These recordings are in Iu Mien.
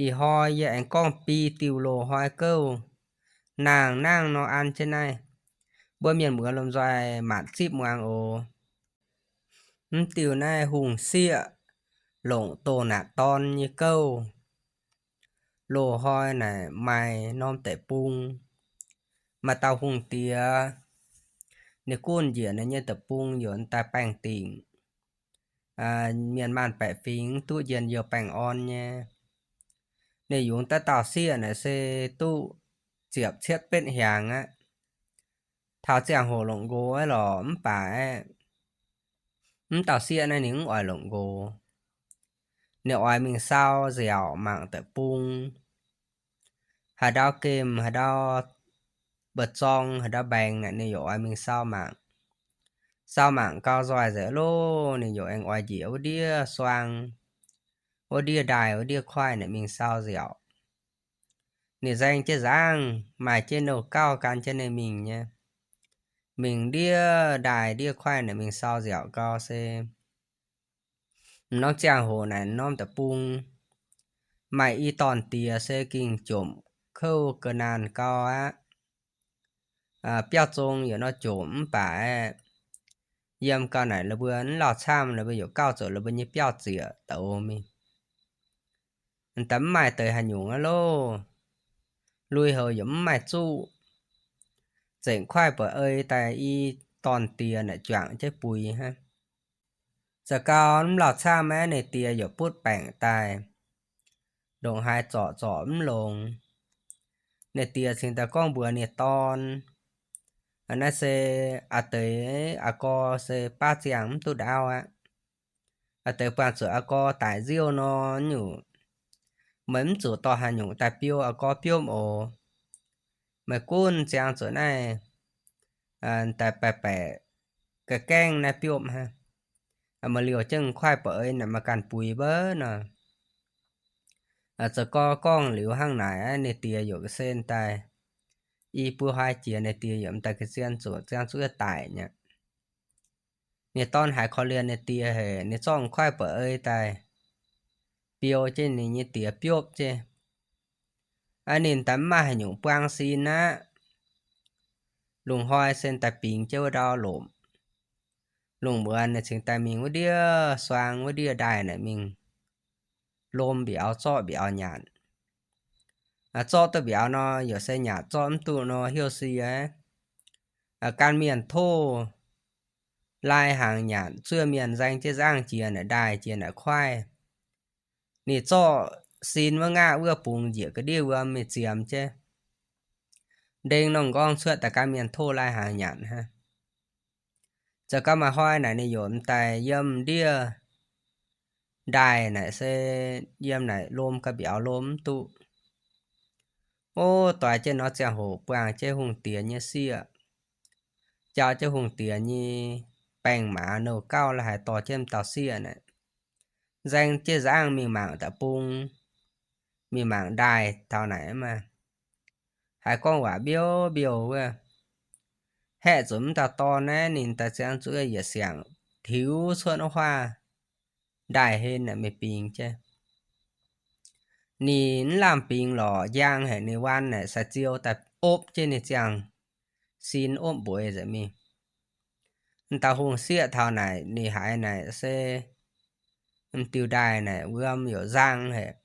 Ih hnoi yie aengx gorngv biei diuh loz-hnoi gouv, nangh nangh nor an jienv naaiv, mbuo mienh muoz lomh nzoih maanc zipv muangx oc. Mv diuh naaiv hungh sieqv longc doh naatc dorn nyei gouv. Loz-hnoi naaic maaih norm deic-bung, maaih dauh hungh diex, ninh gunv njiec ninh nyei deic-bung yaac daaih baengh dingc. Mienh maanh baeqc fingx duqv njien-youh baengh orn nyei. Ninh yungz daaih dauh sieqv naaic se duqv ziepc cietv betv hnyangx aqv. Taux ziangh hoc longc nqox aqv lorqc, mv baac aeqv, mv dauh sieqv naaiv ninh mv oix longc nqox. Ninh oix mingh sau nziaauc mangc deic-bung. Haaix ndau gemh, haaix ndau mba'zorng, haaix ndau mbaengx naaic ninh yaac oix mingh sau mangc. Sau mangc gau nzoih nzengc loh, ninh yaac aengx oix njiec wuov ndiev suang, wuov ndiev ndaaih, wuov ndiev kuaaiv naaic mingh sau nziaauc. Ninh nzaeng jienv nzangv, maaih jienv nouh gauv gan jienv ninh mingh nyei. Mingh ndiev ndaaih ndiev kuaaiv naaic mingh sau nziaauc gau se, m'norm ziangh hoc naaic m'norm deic-bung maaih i dorn-diex se gengh jomc kouv ga'naanh gau aqv. Biauv zong yaac nor jomc mv baac aeqv, yiem gau naaic la'buo mv lauh camv, la'buo yaac gauh zoux la'buo nyei biauv zieqc douz mingh. Daaih mv maaih deix haaix nyungc aqv loh. Lui-houx yaac mv maaih zuqv. Zengc kuaaiv buatc ei daaih i dorn-diex naaic juangc jienv buix hnangv. Za'gau mv lauh camv aeqv, ninh diex yaac butv baengc daaih, ndongc haaix zorc zorc mv longx. Ninh diex cingx daaih gorngv mbuox ninh dorn, naaiv se aa deix aa gorx se baav ziangh mv duqv ndaauv aqv. Aa deix buangh zuqc aa gorx daic nziouv nor, nyungc meih mv zuqc dorh haaix nyungc daaih biou aa gorx biopv oc. Meih gunv ziangh zuqc naaiv daaih baeqc baeqc ga'gaengv naaiv biopv hnangv. Meih liouh jienv kuaaiv buatc ei naaic maaih ganh buix mbouv nor. Zoux gorx gorngv liuz hnangv naaic, ninh diex yaac sen daaih i buo hlaax jiex, ninh diex yaac m'daaih ga'zien zuqc ziangh zuqc daic nyei. Ninh dorn haiz korv-lienh ninh diex haic, ninh zorqv kuaaiv buatc ei daaih biou jienv ninh nyei diex biopv jienv. Ninh daaih mv maaih haaix nyungc buang sin aqv. Lungh hnoi se daaih bingx jienv wuov ndau lomc. Lungh muonz ninh cingx daaih mingh wuov ndiev suang wuov ndiev ndaaih naaic mingh lom mbiauz, zorqv mbiauz nyanc. Zorqv duqv mbiauz nor, yaac se nyanc zorqv mv duqv nor hiuv sie. Gan mienh tov lai hnaangx nyanc, zuov mienh nzaeng jienv nzangv jiex naaic ndaaih jiex naaic kuaaiv. Ninh zorqv sin wuov ngaqv wuov bungx njiec ga'ndiev wuom mingh ziemx jienv, ndeng norm m'nqorngv cuotv daaih gan mienh tov lai hnaangx nyanc hnangv. Zoux gau maaih hnoi naaic ninh yaac m'daaih yiem ndiev ndaaih naaic se yiem naaic lom ga'mbiauz lom mv duqv. Ov, doix jienv nor ziangh hoc buangh jienv hungh diex nyei sieqv, jauv jienv hungh diex nyei baengh maaz nouh gauv la'haaix dorh jienv m'dauh sieqv naaic, nzaeng jienv nzangv mingh mangc da'bung, mingh mangc ndaaih taux naaic maah, haiz gorngv waac mbiouv mbiouh wuov, haeqv zuqc m'dauh dorn naaiv ninh daaih ziangh zuqc yietc siangx tiux cuotv wuov huaav ndaaih hlen naaic mingh bingx jienv. Ninh mv lamh bingx lorqc, njang haic ninh waan naaic sai-ziou daaih opv jienv ninh ziangh sin opv mbueiz nzengc mingh. M'dauh hungh sieqv taux naaic ninh haiz naaic se m'diuh ndaaih naaic wuom yaac nzang haic,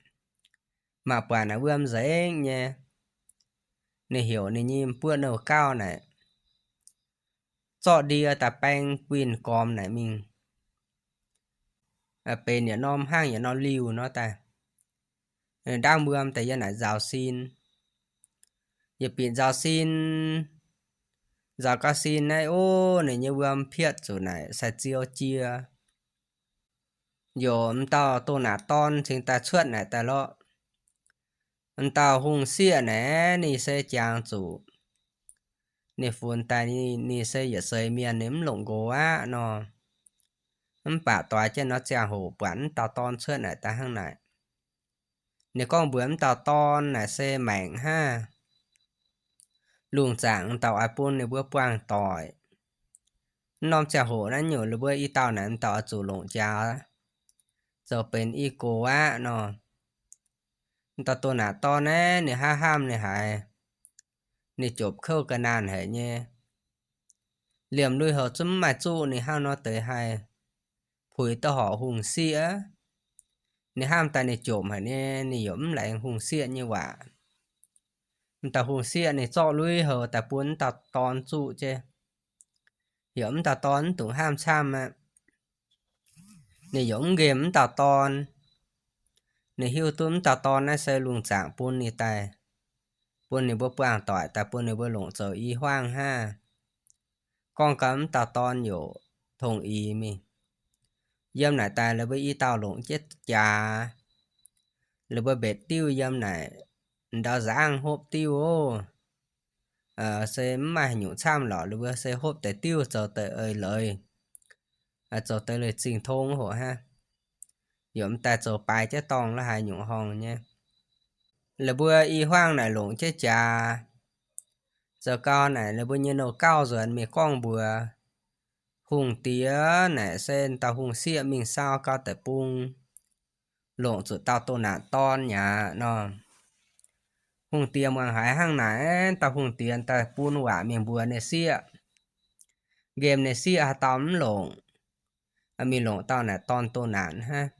mangc buatc naaic wuom nzengc nyei. Ninh heuc ninh nyei m'buoqv nouh gauv naaic zorqv ndie daaih baeng guinh gormx naaic mingh, benx yietc norm hnangv yietc norm liuh nor daaih. Ndaamv wuom daaih yiem naaic nzaaux sin. Yietc bieqc nzaaux sin, nzaaux gau sin naaiv, ov, ninh nyei wuom pietv zuqc naaic sai-ziou jiex. Yaac m'dauh doh naatc dorn cingx daaih cuotv naaic daaih lorqc. M'dauh hungh sieqv naaic ninh se jangx zuqc ninh funx daaih ninh se yietc seix mienh ninh mv longc nqox aqv nor. Mv baac doix jienv nor ziangh hoc buatc m'dauh dorn cuotv naaic daaih hnangv naaic. Ninh gorngv mbuox m'dauh dorn naaic se maengc hnangv. Lungh zaangc m'dauh oix bun ninh mbuo buangh doic. M'norm ziangh hoc naaiv nyungc ninh mbuo i dauh naaic m'dauh oix zuqc longc jaax zoux benx i gox aqv nor. M'dauh doh naanc dorn naaiv ninh hnangv hnamv ninh haiz ninh jomc kouv ga'naanh haic nyei. Liemh lui-houx zungv mv maaih zuqv ninh hnangv nor deix haih puix duqv horpc hungh sieqv. Ninh hnamv daaih ninh jomc haic nyei, ninh yaac mv laengz hungh sieqv nyei waac. M'dauh hungh sieqv ninh zorqv lui-houx daaih bun m'dauh dorn zuqv jienv, yaac m'dauh dorn mv dungx hnamv camv aqv. Ninh yaac mv nqemh m'dauh dorn. Ninh hiuv duqv m'dauh dorn naaiv se lungh zaangc bun ninh daaih, bun ninh mbuo buangh doic daaih bun ninh mbuo longc zoux i hmuangv hnangv. Gorngv gau m'dauh dorn yaac tongx ix mingh. Yiem naaic daaih la'buo i dauh longc jienv jaax, la'buo mbetc diuv yiem naaic ndau nzangv hopv diuv oc. Se mv maaih haaix nyungc camv lorqc, la'buo se hopv deix diuv zoux deix eix leiz, zoux deix leiz-zingh tong hoc hnangv. Yaac m'daaih zoux baaix jienv dorngh la'haaix nyungc horngh nyei. La'buo i hmuangv naaic longc jienv jaax, zoux gau naaic la'buo nyei nouh gauh nzuonx mingh gorngv mbuox hungh diex naaic se dauh hungh sieqv mingh sau gau deic-bung, longc zuqc dauh doh naanc dorn mi'aqv nor. Hungh diex muangx haiz hnangv naaic, dauh hungh diex daaih bun waac mingh mbuox ninh sieqv, nqemh ninh sieqv haaix dauh mv longc, mingh longc dauh naaic dorn doh naanc hnangv.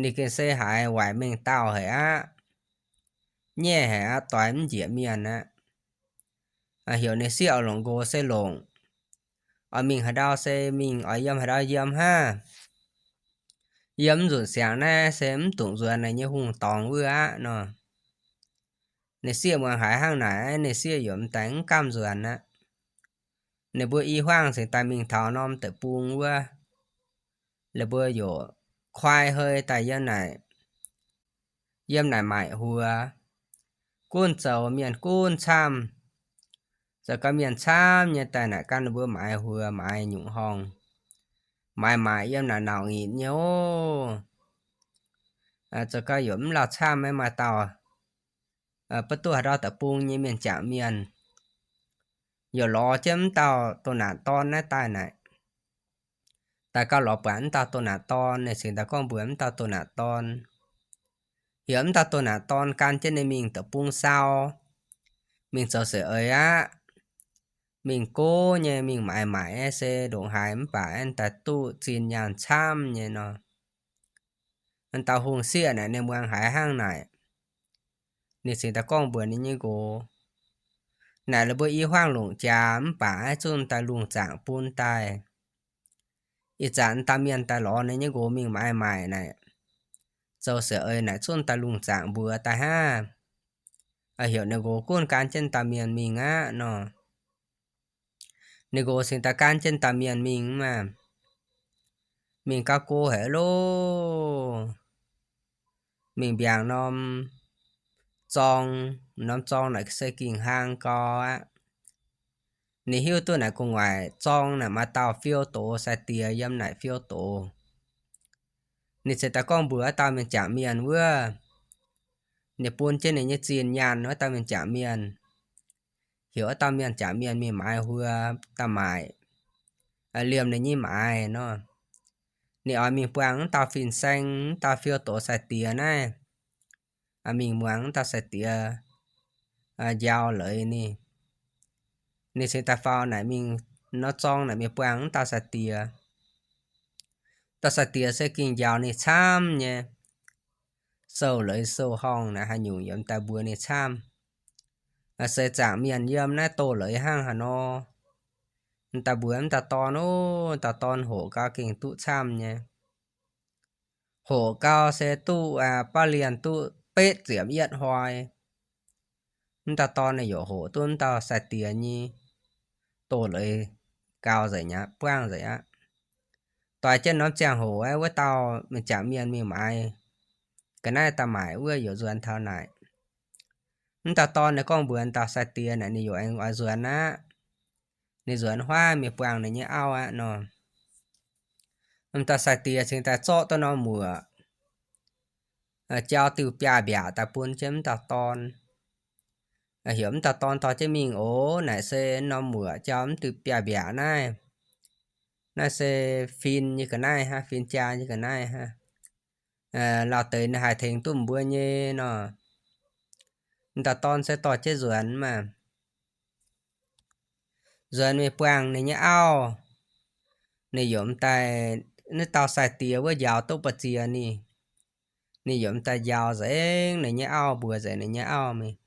Ninh gengh se haiz waaic mengh dauh haic aqv, nyaiv haic aqv, doix mv njiec mienh aqv. Heuc ninh sieqv oix longc nqox se longc, oix mingh haaix ndau se mingh, oix yiem haaix ndau yiem hnangv. Yiem mv nzunc siangx naaiv se mv dungx nzuonx naaiv nyei hungh dorngx wuov aqv nor. Ninh sieqv muangx haiz hnangv naaic, ninh sieqv yaac m'daaih mv gamh nzuonx aqv. Ninh mbuo i hmuangv cingx daaih mingh taux norm deic-bung wuov, ninh mbuo yaac kuaai hei daaih yiem naaic, yiem naaic maaic huox. Gunv zoux mienh gunv camv, zoux gau mienh camv nyei daaih naaic gan ninh mbuo maaiz huox maaiz nyungc horngh, maaiz maaic yiem naaic nauc nginc nyei oc. Zoux gau yaac mv lauh camv, maiv maaih dauh, ba'duqv haaix ndau deic-bung nyei mienh jangc mienh, yaac lorz jienv m'dauh doh naanc dorn naaiv daaih naaic. Daaih gauh lorz buatc m'dauh doh naanc dorn, ninh cingx daaih gorngv mbuox m'dauh doh naanc dorn, heuc m'dauh doh naanc dorn gan jienv ninh mingh deic-bung sau, mingh zoux seix eix aqv. Mingh gox nyei, mingh maaiz maaic se ndongc haaix mv baac daaih duqv zinh nyaanh camv nyei nor. M'dauh hungh sieqv naaic ninh muangx haiz hnangv naaic, ninh cingx daaih gorngv mbuox ninh nyei nqox, naaic la'buo i hmuangv longc jaax mv baac aeqv, zungv daaih lungh zaangc bun daaih. Ih zanc dauh mienh daaih lorz ninh nyei nqox mingh maaiz maaic naaic, zoux seix eix naaic zungv daaih lungh zaangc mbuox daaih hnangv. Heuc ninh nqox gunv gan jienv dauh mienh mingh aqv nor. Ninh nqox cingx daaih gan jienv dauh mienh mingh maah. Mingh gauh go haic loh. Mingh mbiaangc norm zorng, norm zorng naaic se ging hlang gau aqv. Ninh hiuv duqv naaic gu'nguaaic zorng naaic maaih dauh fiou doz sai-diex yiem naaic fiou doz. Ninh cingx daaih gorngv mbuox wuov dauh mienh jangc mienh wuov, ninh bun jienv ninh nyei zinh nyaanh wuov dauh mienh jangc mienh, heuc wuov dauh mienh jangc mienh mingh maaiz huox daaih maaic, liemh ninh nyei maaiz nor. Ninh oix mingh buangh wuov dauh fin-saeng, wuov dauh fiou doz sai-diex naaiv, mingh muangx wuov dauh sai-diex njaaux leiz ninh. Ninh cingx daaih faaux naaic mingh norm zorng naaic mingh buangh wuov dauh sai-diex. Dauh sai-diex se ging njaaux ninh camv nyei, sou leiz sou horngh naaic haaix nyungc yaac m'daaih mbuox ninh camv. Se zaangc mienh yiem naaiv doz-leiz hnangv haaix nor. M'daaih mbuox m'dauh dorn, ov, dauh dorn hoqc gau gengh duqv camv nyei. Hoqc gau se duqv, baav lienh duqv betv ziepc yietv hnoi. M'dauh dorn ninh yaac hoqc duqv m'dauh sai-diex nyei doz-leiz gau nzengc aqv, buangv nzengc aqv. Doix jienv norm ziangh hoc aeqv, wuov dauh mienh jangc mienh mingh maaiz ga'naaiv daaih maaic wuov yaac nzuonx taux naaic. M'dauh dorn ninh gorngv mbuox dauh sai-diex naaic ninh yaac aengx oix nzuonx aqv. Ninh nzuonx huaav mingh buangh ninh nyei auv aqv nor. M'dauh sai-diex cingx daaih zorqv duqv norm muoc, jauv diuh biaav-mbiaac daaih bun jienv m'dauh dorn. Heuc m'dauh dorn dorh jienv mingh oc. Naaic se norm muoc jauv mv diuh biaav-mbiaac naaiv. Naaiv se fin nyei ga'naaiv hnangv, fin-jaa nyei ga'naaiv hnangv. Lauh deix ninh haih tengx duqv mbuo nyei nor. M'daaih dorn se dorh jienv nzuonx maah. Nzuonx mingh buangh ninh nyei auv, ninh yaac m'daaih, naaiv dauh sai-diex wuov njaaux duqv ba'ziex ninh, ninh yaac m'daaih njaaux nzengc ninh nyei auv, mbuox nzengc ninh nyei auv mingh.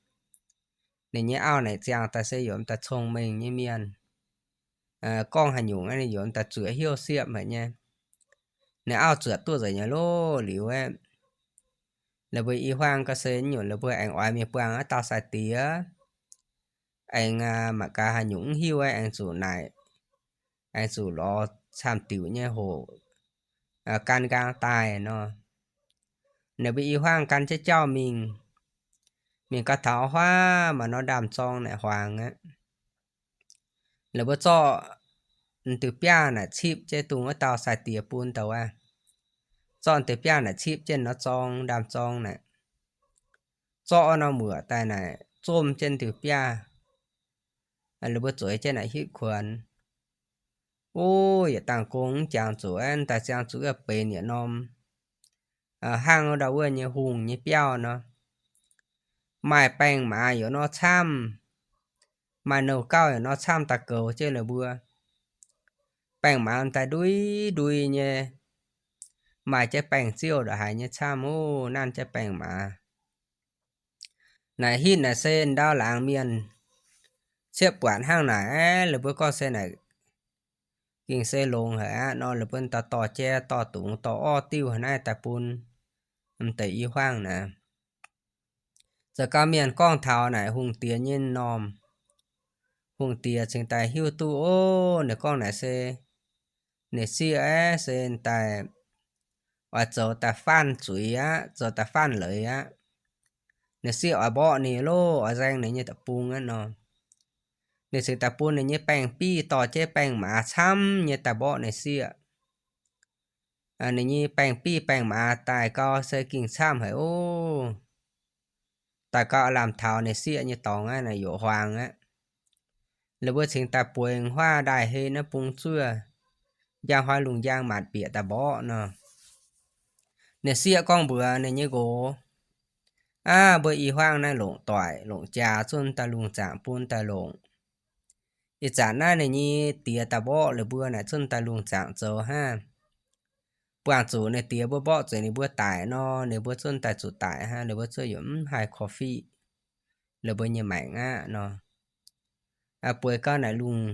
Ninh nyei auv naaic ziangh daaih se yaac m'daaih cong-mengh nyei mienh. Gorngv haaix nyungc ninh yaac m'daaih zuoqc hnyouv siepv haic nyei. Ninh auv zuoqc duqv nzengc nyei loh liuz aeqv, la'buo i hmuangv ga'sie nyungc la'buo aengx oix mingh buangh wuov dauh sai-diex. Aengx mangc gaax haaix nyungc mv hiuv aeqv, aengx zuqc naaic, aengx zuqc lorz camv diuc nyei hoc gan nqaang daaih nor. Ninh mbuo i hmuangv gan jienv jauv mingh, mingh gau taux huaav maaih norm ndaamv-zorng naaic huaangx aqv. La'buo zorqv m'diuh biaav naaic cipv jienv dongh wuov dauh sai-diex bun daaih wuov. Zorqv m'diuh biaav naaic cipv jienv norm zorng, ndaamv-zorng naaic. Zorqv norm muoqc daaih naaic zomv jienv m'diuh biaav. La'buo zueiz jienv naaic hitv kuonx. Ov, yietc dangh gong mv jangx zuqc, daaih ziangh zuqc wuov benx yietc norm hnangv ndau wuov nyei hungh nyei biauv nor. Maaih baengh maaz yaac nor camv, maaih nouh gauv yaac nor camv daaih goux jienv la'buo. Baengh maaz daaih ndui ndui nyei, maaih jienv baengh-ziouv ndongc haaix nyei camv ov, nanv jienv baengh maaz. Naaic hitv naaic se ndau laangz mienh ciepv buatc hnangv naaic, la'buo gorngv se naaic gengh se longx haic aqv nor, la'buo dorh dorh jai dorh dungz dorh orv diuv haaix naaiv daaih bun m'deix i hmuangv naaic. Zoux gau mienh gorngv taux naaic hungh diex nyei m'normh, hungh diex cingx daaih hiuv duqv ov, ninh gorngv naaic se ninh sieqv aeqv, se daaih oix zoux daaih faanv zuiz aqv, zoux daaih faanv leiz aqv. Ninh sieqv oix mborqv ninh loh, oix nzaeng ninh nyei deic-bung aqv nor. Ninh cingx daaih bun ninh nyei baengh-biv dorh jienv baengh-maaz camv nyei daaih mborqv ninh sieqv. Ninh nyei baengh-biv baengh-maaz daaih gau se gengh camv haic ov. Daaih gau lamh taux ninh sieqv nyei dorngx aqv, naaic yaac huaangx aqv. La'buo cingx daaih bueix huaav ndaaih hei naaiv bung zuov, njang hnoi lungh njang maanc bieqc daaih mborqv nor. Ninh sieqv gorngv mbuox ninh nyei nqox, Aav, mbuo i hmuangv naaiv longc doic longc jaax zunh daaih lungh zaangc bun daaih longc. Ih zanc naaiv ninh nyei diex daaih mborqv liuz mbuo naaic zunh daaih lungh zaangc zoux hnangv. Buangh zuqc ninh diex mbuo mborqv zuqc ninh mbuo daic nor, ninh mbuo zunh daaih zuqc daic hnangv, ninh mbuo zunh yaac mv haih korv-fiqv ninh mbuo nyei maengc aqv nor. Bueix gau naaic lungh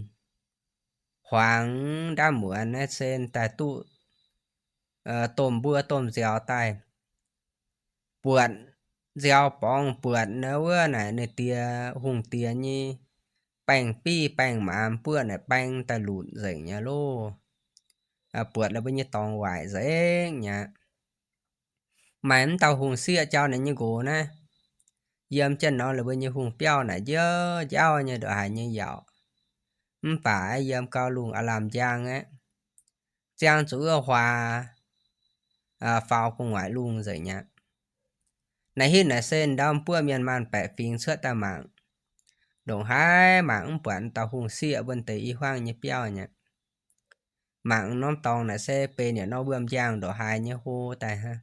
huaangx ndaamv muonz naaiv se daaih duqv domh mbuo domh nziaaux daaih buatc, nziaaux borngz buatc naaiv wuov naaic ninh diex hungh diex nyei baengh-biv baengh-maaz buoqv naaic baeng daaih lunc nzengc nyei loh. Buatc la'buo nyei dorngx waaic nzengc nyei aqv. Maaih mv dauh hungh sieqv jauv ninh nyei nqox naaiv, yiem jienv nor la'buo nyei hungh biauv naaic njiouv njaauv nyei ndongc haaix nyei yaac, mv baac yiem gau lungh aav lamh njang aqv, ziangh zuqc wuov huaax faaux gu'nguaaic lungh nzengc nyei aqv. Naaiv hitv naaic se ndau buoqv mienh maanh baeqc fingx cuotv daaih mangc, ndongc haaix mangc mv buatc dauh hungh sieqv wuov deix i hmuangv nyei biauv nyei aqv. Mangc norm dorngx naaic se benx yietc norm wuom-njang ndongc haaix nyei hlo daaih hnangv.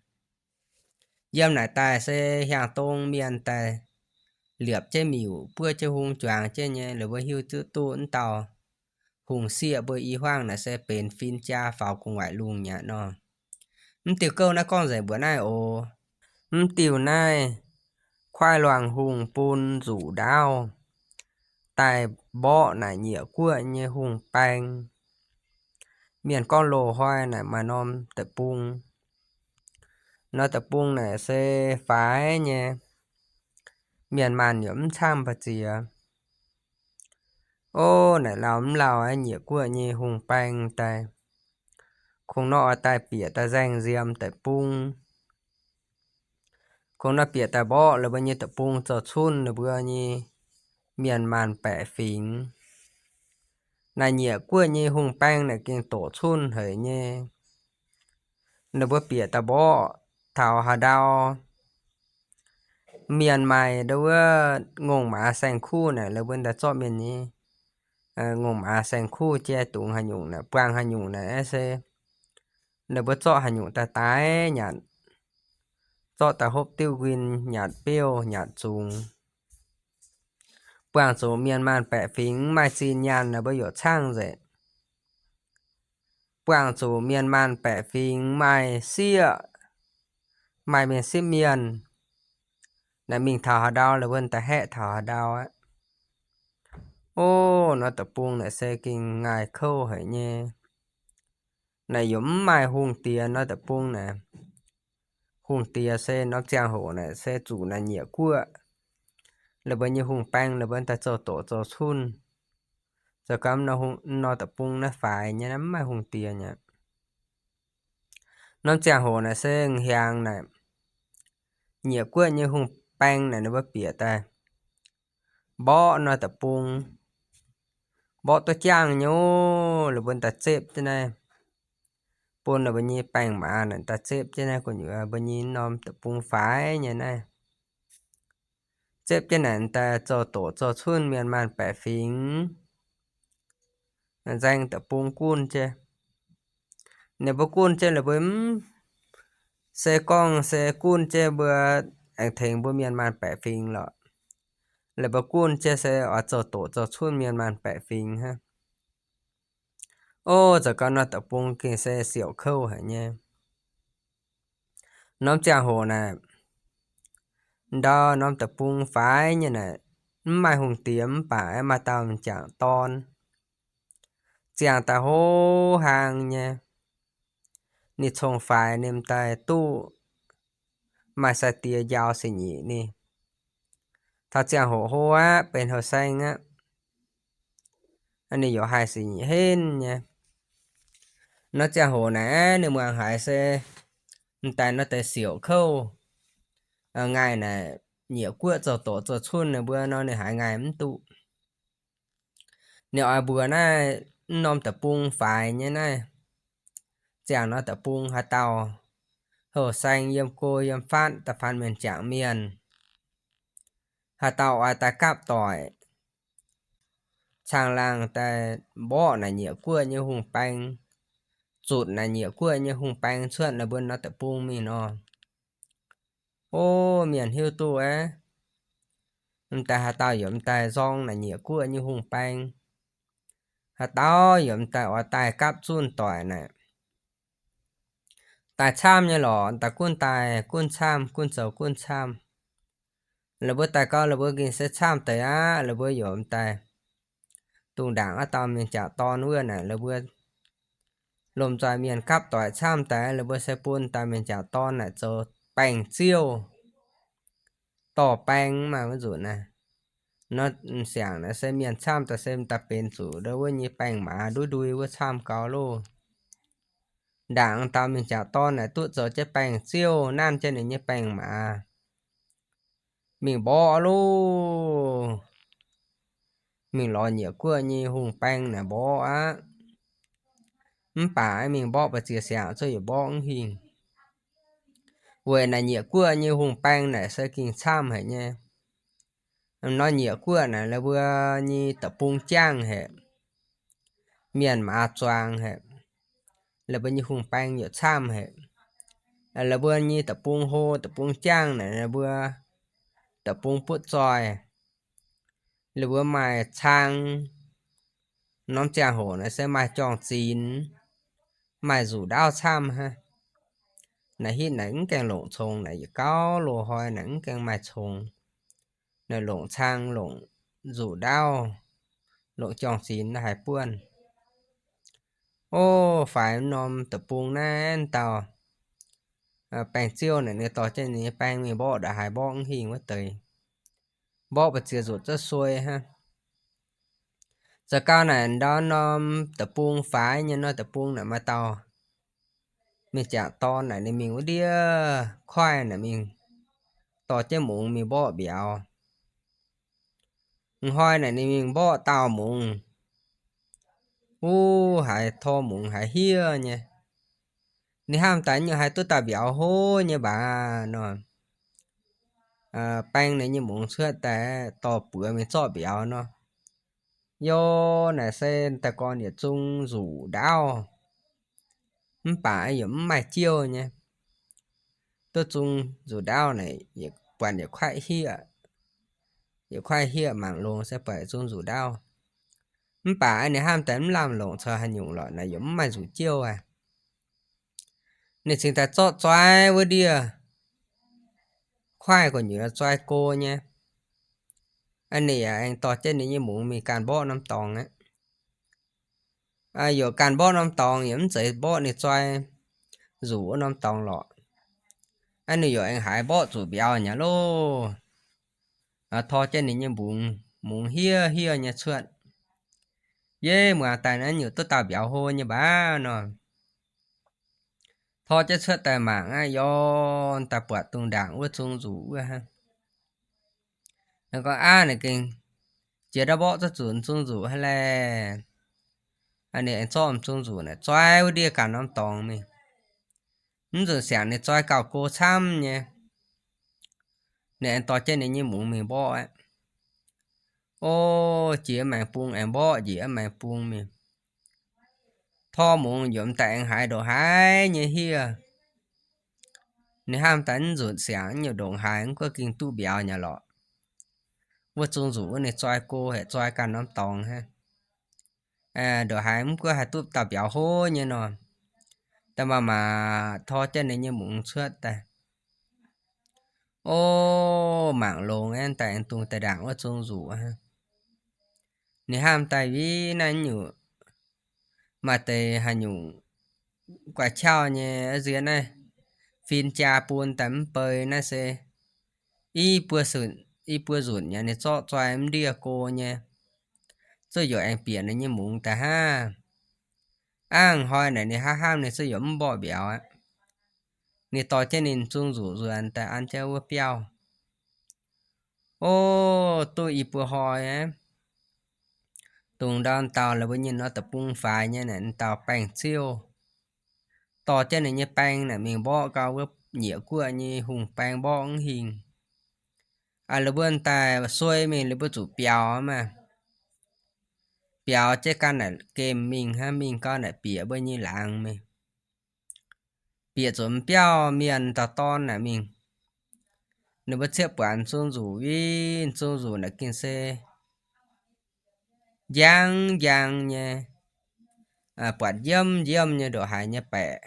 Yiem naaic daaih se hiaangx dong mienh daaih liepc jienv miuc buov jienv hung juangx jienv nyei, la'buo hiuv duqv duqv mv dauh hungh sieqv mbuo i hmuangv naaic se benx fin-jaa faaux gu'nguaaic lungh nyei aqv nor. Mv diuh gouv naaiv gorngv nzengc mbuox naaiv oc. Mv diuh naaiv, Kuaaiv Luangh Hungh bun nzuqc ndaauv daaih mborqv naaic Nyiec Guoqv nyei hungh baeng. Mienh gorngv loz-hnoi naaic maaih norm deic-bung. Norm deic-bung naaic se faix nyei, mienh maanh yaac mv camv mbu'ziex. Ov, naaic lauh mv lauh aqv, Nyiec Guoqv nyei hungh baeng daaih, kungx nor oix daaih bieqc daaih nzaeng nziemx deic-bung. Kungx nor bieqc daaih mborqv la'buo nyei deic-bung zoux cunh ninh mbuo nyei mienh maanh baeqc fingx. Naaic Nyiec Guoqv nyei hungh baeng naaic gengh doqc cunh haic nyei. Ninh mbuo bieqc daaih mborqv taux haaix ndau, mienh maaih ndau wuov ngongh maaz saeng-kuv naaic, la'buo daaih zorqv mienh nyei ngongh maaz saeng-kuv jai dungz haaix nyungc naaic, buangh haaix nyungc naaic se ninh mbuo zorqv haaix nyungc daaih daix nyanc. zorqv daaih hopv diuv nquin, nyanc biouv nyanc zungx. Buangh zuqc mienh maanh baeqc fingx mv maaih zinh nyaanh naaic, mbuo youc caangv nzengc. Buangh zuqc mienh maanh baeqc fingx maaih sieqv, maaih mienh sipv mienh, naaic mingh taux haaix ndau, la'buonc daaih haeqv taux haaix ndau aqv. O, norm deic-bung naaic se gengh ngaih kouv haic nyei. Naaic yaac mv maaih hungh diex norm deic-bung naaic. Hungh diex se norm ziangh hoc naaic se zuqc naaic nyieqc guoqv. La'buonc nyei hungh baeng la'buonc daaih zoux doqc zoux cunh. Zoux gau norm deic-bung naaiv faix nyei, mv maaih hungh diex nyei. Norm ziangh hoc naaic se hiaangx naaic, nyieqc guoqv nyei hungh baeng naaic ninh mbuo bieqc daaih mborqv norm deic-bung, mborqv duqv jangh nyei, la'buonc daaih zepv jienv naaiv, bun ninh mbuo nyei baeng-maaz naaic daaih zepv jienv naaiv gu'nyuoz mbuo nyei norm deic-bung faix nyei naaiv. Zepv jienv naaic daaih zoux doqc zoux cunh mienh maanh baeqc fingx, nzaeng deic-bung gunv jienv. Ninh mbuo gunv jienv la'buonc mv se gorngv se gunv jienv mbuo aengx tengx mbuo mienh maanh baeqc fingx lorqc. La'buonc gunv jienv se oix zoux doqc zoux cunh mienh maanh baeqc fingx hnangv. O, zoux gau norm deic-bung gengh se siouc kouv haic nyei. Norm ziangh hoc naaic, ndau norm deic-bung faix nyei naaic, mv maaih hungh diex mv baac aeqv, maaih dauh m'jangc dorn ziangh daaih hlo hlang nyei. Ninh cong-faix ninh m'daaih duqv maaih sai-diex njaaux singx nyeic ninh. Taux ziangh hoc hlo aqv, benx houh saeng aqv, ninh yaac haih singx nyeic henv nyei. Norm ziangh hoc naaic ninh muangx haiz se m'daaih nor deix siouc kouv, ngaih naaic nyieqc guoqv zoux doqc zoux cunh naaic mbuo nor ninh haiz ngaih mv duqv. Ninh oix mbuox naaiv norm deic-bung faix nyei naaiv, ziangh norm deic-bung haaix dauh houh saeng yiem go yiem fatv da'faanh mienh jangc mienh, haaix dauh oix daaih gapv doic caangh laangh daaih mborqv naaic nyieqc guoqv nyei hungh baeng, zutc naaic nyieqc guoqv nyei hungh baeng cuotv naaic mbuo norm deic-bung mingh nor. O, mienh hiuv duqv aqv. M'daaih haaix dauh yaac m'daaih nzorng naaic nyieqc guoqv nyei hungh baeng, haaix dauh yaac m'daaih oix daaih gapv zunh doic naaic. Daaih camv nyei lorqc, m'daaih gunv daaih gunv camv, gunv zoux gunv camv. La'buo daaih gau la'buo gengh se camv deix aqv. La'buo yaac m'daaih dungx ndaangc wuov dauh mienh jangc dorn wuov naaic, la'buo lomh nzoih mienh gapv doic camv deix, la'buo se bun dauh mienh jangc dorn naaic zoux baengh ziouv dorh baeng maaih wuov nzunc naaiv. Nor m'siangx naaic se mienh camv daaih se m'daaih benx zuqc ndau wuov nyei baengh maaz ndui ndui wuov camv gau loh. Ndaangc dauh mienh jangc dorn naaic duqv zoux jienv baengh ziouv nanv jienv ninh nyei baengh maaz mingh mborqv loh. Mingh lorz nyieqc guoqv nyei hungh baeng naaic mborqv aqv. Mv baac mingh mborqv ba'ziex siangx zuqc yietc mborqv mv hingh. Weic naaic nyieqc guoqv nyei hungh baeng naaic se gengh camv haic nyei. Nor nyieqc guoqv naaic la'buo nyei deic-bung jangv haic, mienh maaz zuangx haic, la'buo nyei hungh baeng yaac camv haic. La'buo nyei deic-bung hlo, deic-bung jangv naaic, la'buo deic-bung butv zoih, la'buo maaih cang. Norm ziangh hoc naaic se maaih jorng-zinx, maaih nzuqc ndaauv camv hnangv. Naaic hitv naaic mv gaengh longc congx, naaic yietc gauh loz-hnoi naaic mv gaengh maaih congx. Naaic longc cang, longc nzuqc ndaauv, longc jorng-zinx haiz buonv. O, faix norm deic-bung naaiv dauh baeng ziouv naaic, ninh dorh jienv ninh nyei baeng mingh mborqv ndongc haaix mborqv mv hingh wuov deix. Mborqv ba'ziex nzuqc zuov suei hnangv. Zoux gau naaic ndau norm deic-bung faix nyei nor, deic-bung naaic maaih dauh mienh jangc dorn naaic, ninh mingh wuov ndiev koiv naaic mingh dorh jienv mungz mingh mborqv mbiauz. M'hnoi naaic ninh mingh mborqv dauh mungz, wuov haiz tor mungz haiz hiev nyei. Ninh hnamv daaih nyungc haiz duqv dauh mbiauz hlo nyei mbac nor. Baeng ninh nyei mungz cuotv daaih dorh buoz mingh zorqv mbiauz nor. Yo, naaic se daaih gorn yietc zung nzuqc ndaauv, mv baac yaac mv maaih jiouh nyei. duqv zung nzuqc ndaauv naaic, buatc yietc kuaaiv hiev, yietc kuaaiv hiev mangc longx se buatc zung nzuqc ndaauv. Mv baac ninh hnamv daaih mv lamh longc caux haaix nyungc lorqc, naaic yaac mv maaih nzuqc jiouv aqv. Ninh cingx daaih zorqv zoi wuov ndiev kuaaiv gu'nyuoz zoi go nyei. Ninh yaac aengx dorh jienv ninh nyei mungz mingh ganh mborqv norm dorngx aqv. Yaac ganh mborqv norm dorngx, yaac mv zeiz mborqv ninh zoi nzuqc wuov norm dorngx lorqc. Ninh yaac aengx haiz mborqv zuqc mbiauz nyei loh. Tor jienv ninh nyei mungz, mungz hiev hiev nyei cuotv. Yie muangx daaih naaiv nyungc duqv dauh mbiauz hlo nyei mbac nor. Tor jienv cuotv daaih mangc aqv, yaac daaih buatc dongh ndaangc wuov zung nzuqc wuov hnangv. Ninh gorngv, Aav, naaic gengh jiex ndau mborqv zuqc zung nzuqc hnangv laeh. Ninh aengx zorqv zung nzuqc naaic zoi wuov ndiev ganh norm dorngx mingh. Mv nzunc siangx ninh zoi gauh go camv nyei. Ninh aengx dorh jienv ninh nyei mungz mingh mborqv aqv. O, jiex maengx bung aengx mborqv njiec maengx bung mingh. Tor mungz yaac m'daaih aengx haiz ndongc haaix nyei hiev. Ninh hnamv daaih mv nzunc siangx nyungc ndongc haaix mv gunv ging duqv mbiauz nyei lorqc. Wuov zung nzuqc wuov ninh zoi go haic, zoi ganh norm dorngx hnangv. Ndongc haaix mv gunv haih duqv dauh mbiauz hlo nyei nor. Daaih maaih maaih tor jienv ninh nyei mungz cuotv daaih. O, mangc longx aeqv, daaih aengx dungx daaih ndaangc wuov zung nzuqc hnangv. Ninh hnamv daaih, Ih, naaiv nyungc maaih deix haaix nyungc guaix qauv nyei nziex naaiv, fin-jaa bun daaih mv bei naaiv se i buo nzunc, i buo nzunc nyei ninh zorqv zoi mv ndiev go nyei, zuqc yaac aengx bieqc ninh nyei mungz daaih hnangv. Aav, hnoi naaic ninh hnamv hnamv ninh zuqc yaac mv mborqv mbiauz aqv. Ninh dorh jienv ninh zung nzuqc nzuonx daaih an jienv wuov biauv. O, duqv i buo hnoi aqv, dongh ndau dauh la'buo nyei nor deic-bung faix nyei naaic, dauh baengh ziouv dorh jienv ninh nyei baeng naaic mingh mborqv gau wuov nyieqc guoqv nyei hungh baeng mborqv mv hingh. La'buo daaih suei mingh, la'buo zuqc biaux maah. Biaux jienv ganh naaic gemh mingh hnangv, mingh gau naaic bieqc mbuo nyei laangz mingh. Bieqc zuqc biauv mienh dauh dorn naaic mingh. Ninh mbuo cieqv buatc zung nzuqc, ih, zung nzuqc naaic gengh se njang njang nyei, buatc njiemv njiemv nyei ndongc haaix nyei baeqc.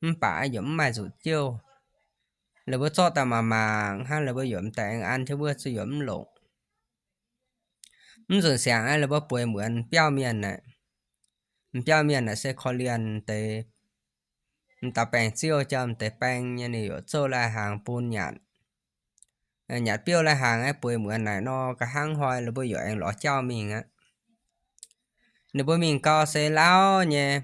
Mv baac yaac mv maaih nzuqc jiouv. La'buo zorqv daaih mangc mangc hnangv, la'buo yaac m'daaih aengx an jienv wuov zuqc yaac mv longc. Mv nzunc siangx aqv, la'buo bueix muonz biauv mienh naaic. Biauv mienh naaic se korv-lienh deix, m'daaih baengh ziouv jaa m'deix baeng nyei, ninh yaac zouv lai-hnaangx bun nyanc. Nyanc biouv lai-hnaangx aqv, bueix muonz naaic nor, nqa'haav hnoi la'buo yaac aengx lorz jauv mingh aqv. Ninh mbuo mingh gau se lauh nyei,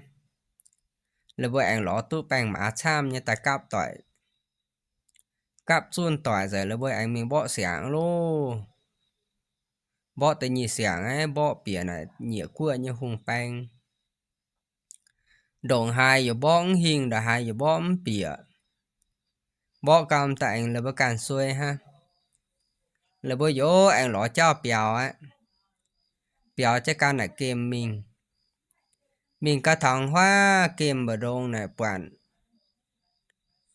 la'buo aengx lorz duqv baeng-maaz camv nyei daaih gapv doic. Gapv zunh doic nzengc, la'buo aengx mingh mborqv siangx loh. Mborqv da'nyeic siangx aqv, mborqv bieqc naaic nyieqc guoqv nyei hungh baeng. Ndongc haaix yaac mborqv mv hingh, ndongc haaix yaac mborqv mv bieqc. Mborqv gau m'daaih aengx la'buo ganh suei hnangv. La'buo yaac aengx lorz jauv biaux aqv. Biaux jienv ganh naaic gemh mingh. Mingh gau taux huaav gemh mba'ndongx naaic buatc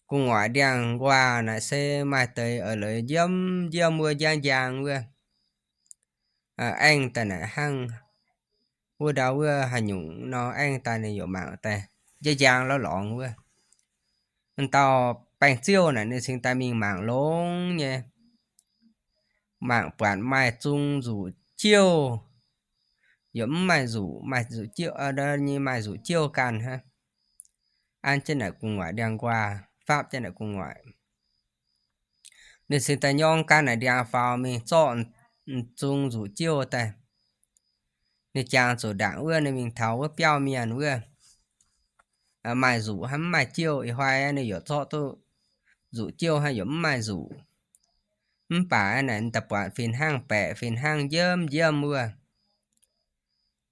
gu'nguaaic ndiangx-nquaah naaic se maaih deix eix leiz njiemv njiemv wuov, njang njang wuov, aengv daaih naaic hnangv wuov ndau wuov haaix nyungc nor, aengv daaih ninh yaac mangc daaih njang njang lorz lorngx wuov. M'dauh baengh ziouv naaic ninh cingx daaih mingh mangc longx nyei, mangc buatc maaih zung nzuqc jiouv, yaac mv maaih nzuqc, maaih nzuqc jiouv, nyei maaih nzuqc jiouv ganh hnangv. An jienv naaic gu'nguaaic ndiangx-nquaah, faapv jienv naaic gu'nguaaic. Ninh cingx daaih nyorng ganh naaic ndiangx-faaux mingh zorqv m'zung nzuqc jiouv daaih. Ninh jangx zuqc ndaangc wuov, ninh mingh taux wuov biauv mienh wuov, maaih nzuqc hnangv mv maaih jiouv. Ih hnoi ninh yaac zorqv duqv nzuqc jiouv hnangv, yaac mv maaih nzuqc. Mv baac naaic daaih buatc fih hnangv baeqc, fih hnangv njiemv njiemv wuov.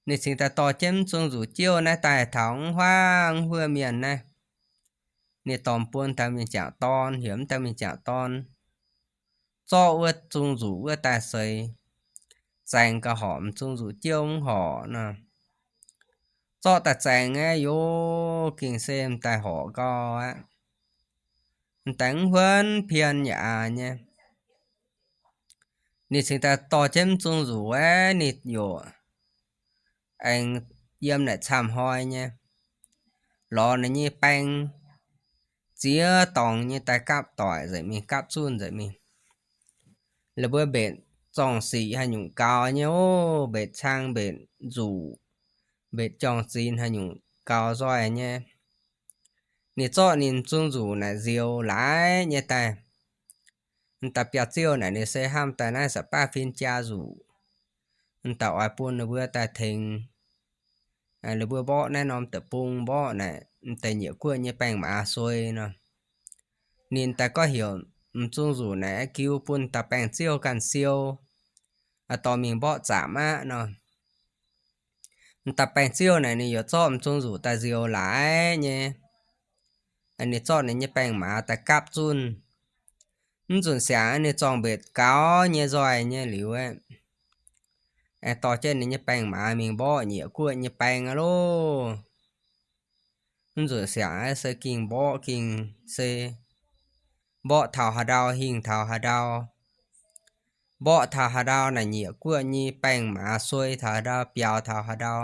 Ninh cingx daaih dorh jienv mv zung nzuqc jiouv naaiv daaih taux mv huaav mv huov mienh naaiv. Ninh dorh bun dauh mienh jangc dorn, heuc mv dauh mienh jangc dorn zorqv wuov zung nzuqc wuov daaih seix, zaengx gauh horpc m'zung nzuqc jiouv mv horpc nor. Zorqv daaih zaengx aqv, yaac gengh se m'daaih horpc gau aqv. daaih mv huonv pien yaac aax nyei. Ninh cingx daaih dorh jienv m'zung nzuqc aeqv, ninh yaac aengx yiem naaic camv hnoi nyei, lorz ninh nyei baeng ziex dorngx nyei daaih gapv doic nzengc mingh, gapv zunh nzengc mingh. La'buo mbetc zorng-sic haaix nyungc gaux nyei ov, mbetc cang mbetc nzuqc, mbetc jorng-zinx haaix nyungc gaux nzoih nyei. Ninh zorqv ninh m'zung nzuqc naaic nzioux laaix nyei daaih. M'daaih biauv-ziouv naaic ninh se hnamv daaih naaiv sa'baav fin-jaa nzuqc. M'daaih oix bun ninh mbuo daaih tengx ninh mbuo mborqv naaiv norm deic-bung, mborqv naaic m'daaih nyieqc guoqv nyei baeng-maaz suei nor. Ninh daaih gorngv heuc m'zung nzuqc naaic giu bun dauh baeng-ziouv ganh siou, dorh mingh mborqv zaamc aqv nor. M'daaih baeng-ziouv naaic ninh yaac zorqv m'zung nzuqc daaih nzioux laaix nyei. Ninh zorqv ninh nyei baeng-maaz daaih gapv zunh. Mv nzunc siangx ninh zorng-mbetc gaux nyei nzoih nyei liuz aeqv, aengx dorh jienv ninh nyei baeng-maaz mingh mborqv nyieqc guoqv nyei baeng aqv loh. Mv nzunc siangx aeqv, se gengh mborqv gengh se mborqv taux haaix ndau hingh taux haaix ndau. Mborqv taux haaix ndau naaic nyieqc guoqv nyei baeng-maaz suei taux haaix ndau, biaux taux haaix ndau.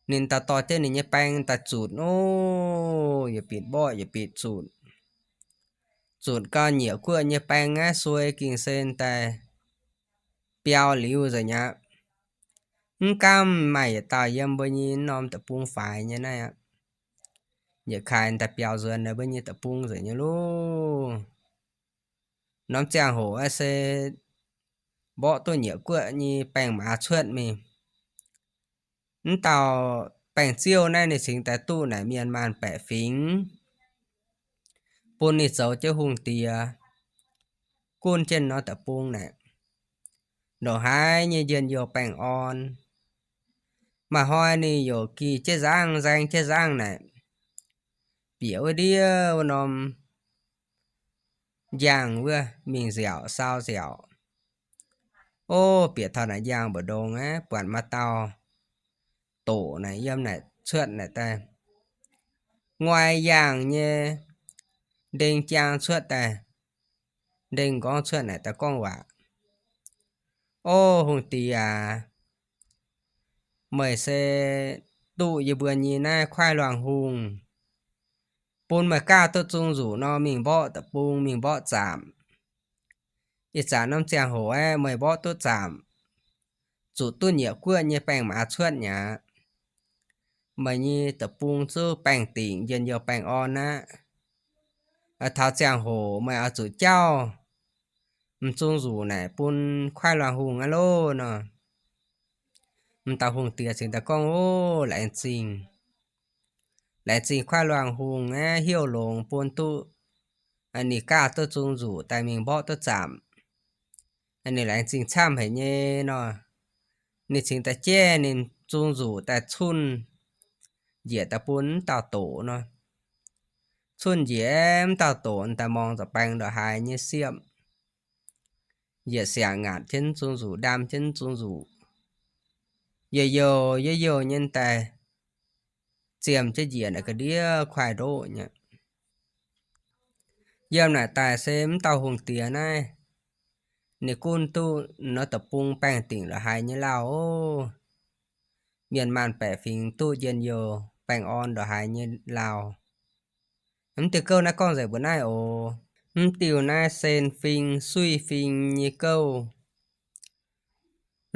Ninh daaih dorh jienv ninh nyei baeng daaih zutc ov, yietc bitv mborqv yietc bitv zutc. Zutc gau nyieqc guoqv nyei baeng aeqv, suei gengh se daaih biaux liuz nzengc aqv. Mv gaamv maaih yietc dauh yiem mbuo nyei norm deic-bung faix nyei naaiv aqv. Yietc kaaix daaih biaux nzuonx naaic mbuo nyei deic-bung nzengc nyei loh. Norm ziangh hoc aeqv se mborqv duqv nyieqc guoqv nyei baeng-maaz cuotv mingh. Mv dauh baeng-ziouv naaiv ninh cingx daaih duqv naaic mienh maanh baeqc fingx, bun ninh zoux jienv hungh diex gunv jienv norm deic-bung naaic, ndongc haaix nyei njien-youh baengh orn. Maaih hnoi ninh yaac gih jienv nzangv, nzaeng jienv nzangv naaic, bieqc wuov ndiev wuov norm njang wuov mingh nziaauc, saau nziaauc. Ov, bieqc taux naaic njang mbu'ndongx aeqv, buatc maaih dauh doqc naaic yiem naaic cuotv naaic daaih. Nguaih yaangh nyei ndeng jaang cuotv daaih, ndeng nqorngv cuotv naaic daaih gorngv waac, Ov, hungh diex aac, meih se duqv yie mbuo nyei naaiv kuaaiv luangh hungh, bun meih gaav duqv zung nzuqc nor mingh mborqv deic-bung, mingh mborqv zaamc. Ih zanc norm ziangh hoc aeqv, meih mborqv duqv zaamc, zuqc duqv nyieqc guoqv nyei baengh maaz cuotv mi'aqv. Meih nyei deic-bung zuqc baengh dingc, njien-youh baengh orn aqv. Taux ziangh hoc meih oix zuqc jauv m'zung nzuqc naaic bun kuaaiv luangh hungh aqv loh nor. M'dauh hungh diex cingx daaih gorngv, Ov, laengz zingh. Laengz zingh kuaaiv luangh hungh aeqv, heuc longx bun duqv ninh gaav duqv zung nzuqc daaih mingh mborqv duqv zaamc. Ninh laengz zingh camv haic nyei nor. Ninh cingx daaih jaiv ninh zung nzuqc daaih cunh njiec daaih bun m'dauh doqc nor. Cunh njiec m'dauh doqc daaih mungz zuqc baengx ndongc haaix nyei siepv, yietc siangx ngaatc jienv zung nzuqc, ndaam jienv zung nzuqc, youh youh youh youh nyei daaih ziemh jienv njiec naaic ga'ndiev kuaaiv ndoqv nyei. Yiem naaic daaih se m'dauh hungh diex naaiv, ninh gunv duqv norm deic-bung baengh dingc ndongc haaix nyei lauh ov. Mienh maanh baeqc fingx duqv njien-youh baengh orn ndongc haaix nyei lauh. Mv diuh gouv naaiv gorngv nzengc mbuo naaiv oc. Mv diuh naaiv sen fing suiv fing nyei gouv.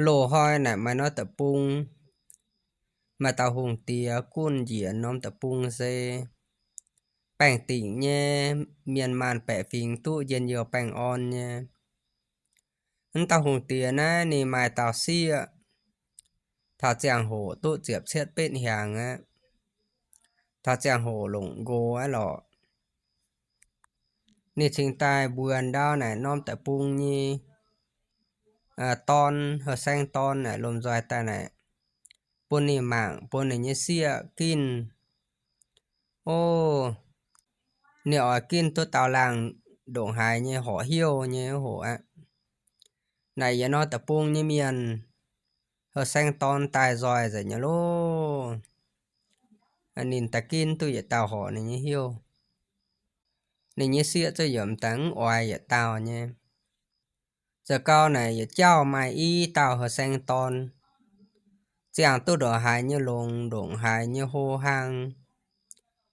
Loz-hnoi naaic maaih norm deic-bung, maaih dauh hungh diex gunv njiec norm deic-bung se baengh dingc nyei, mienh maanh baeqc fingx duqv njien-youh baengh orn nyei. M'dauh hungh diex naaiv ninh maaih dauh sieqv, taux ziangh hoc duqv ziepc cietv betv hnyangx aqv. Taux ziangh hoc longc nqox aqv lorqc. Ninh cingx daaih mbuox ndau naaic norm deic-bung nyei dorn, heuc saeng dorn naaic lomh nzoih daaih naaic, bun ninh mangc, bun ninh nyei sieqv ginv. Ov, ninh oix ginv duqv daaux laangh ndongc haaix nyei horqc heuc nyei hoc aqv. Naaic yietc norm deic-bung nyei mienh, heuc saeng dorn daaih nzoih nzengc nyei loh. Ninh daaih ginv duqv yietc dauh horqc ninh nyei heuc. Ninh nyei sieqv zuqc yaac m'daaih mv oix yietc dauh nyei. Zoux gau naaic yietc jauv maaih i dauh heuc saeng dorn, ziangh duqv ndongc haaix nyei longx, ndongc haaix nyei hlo hlang,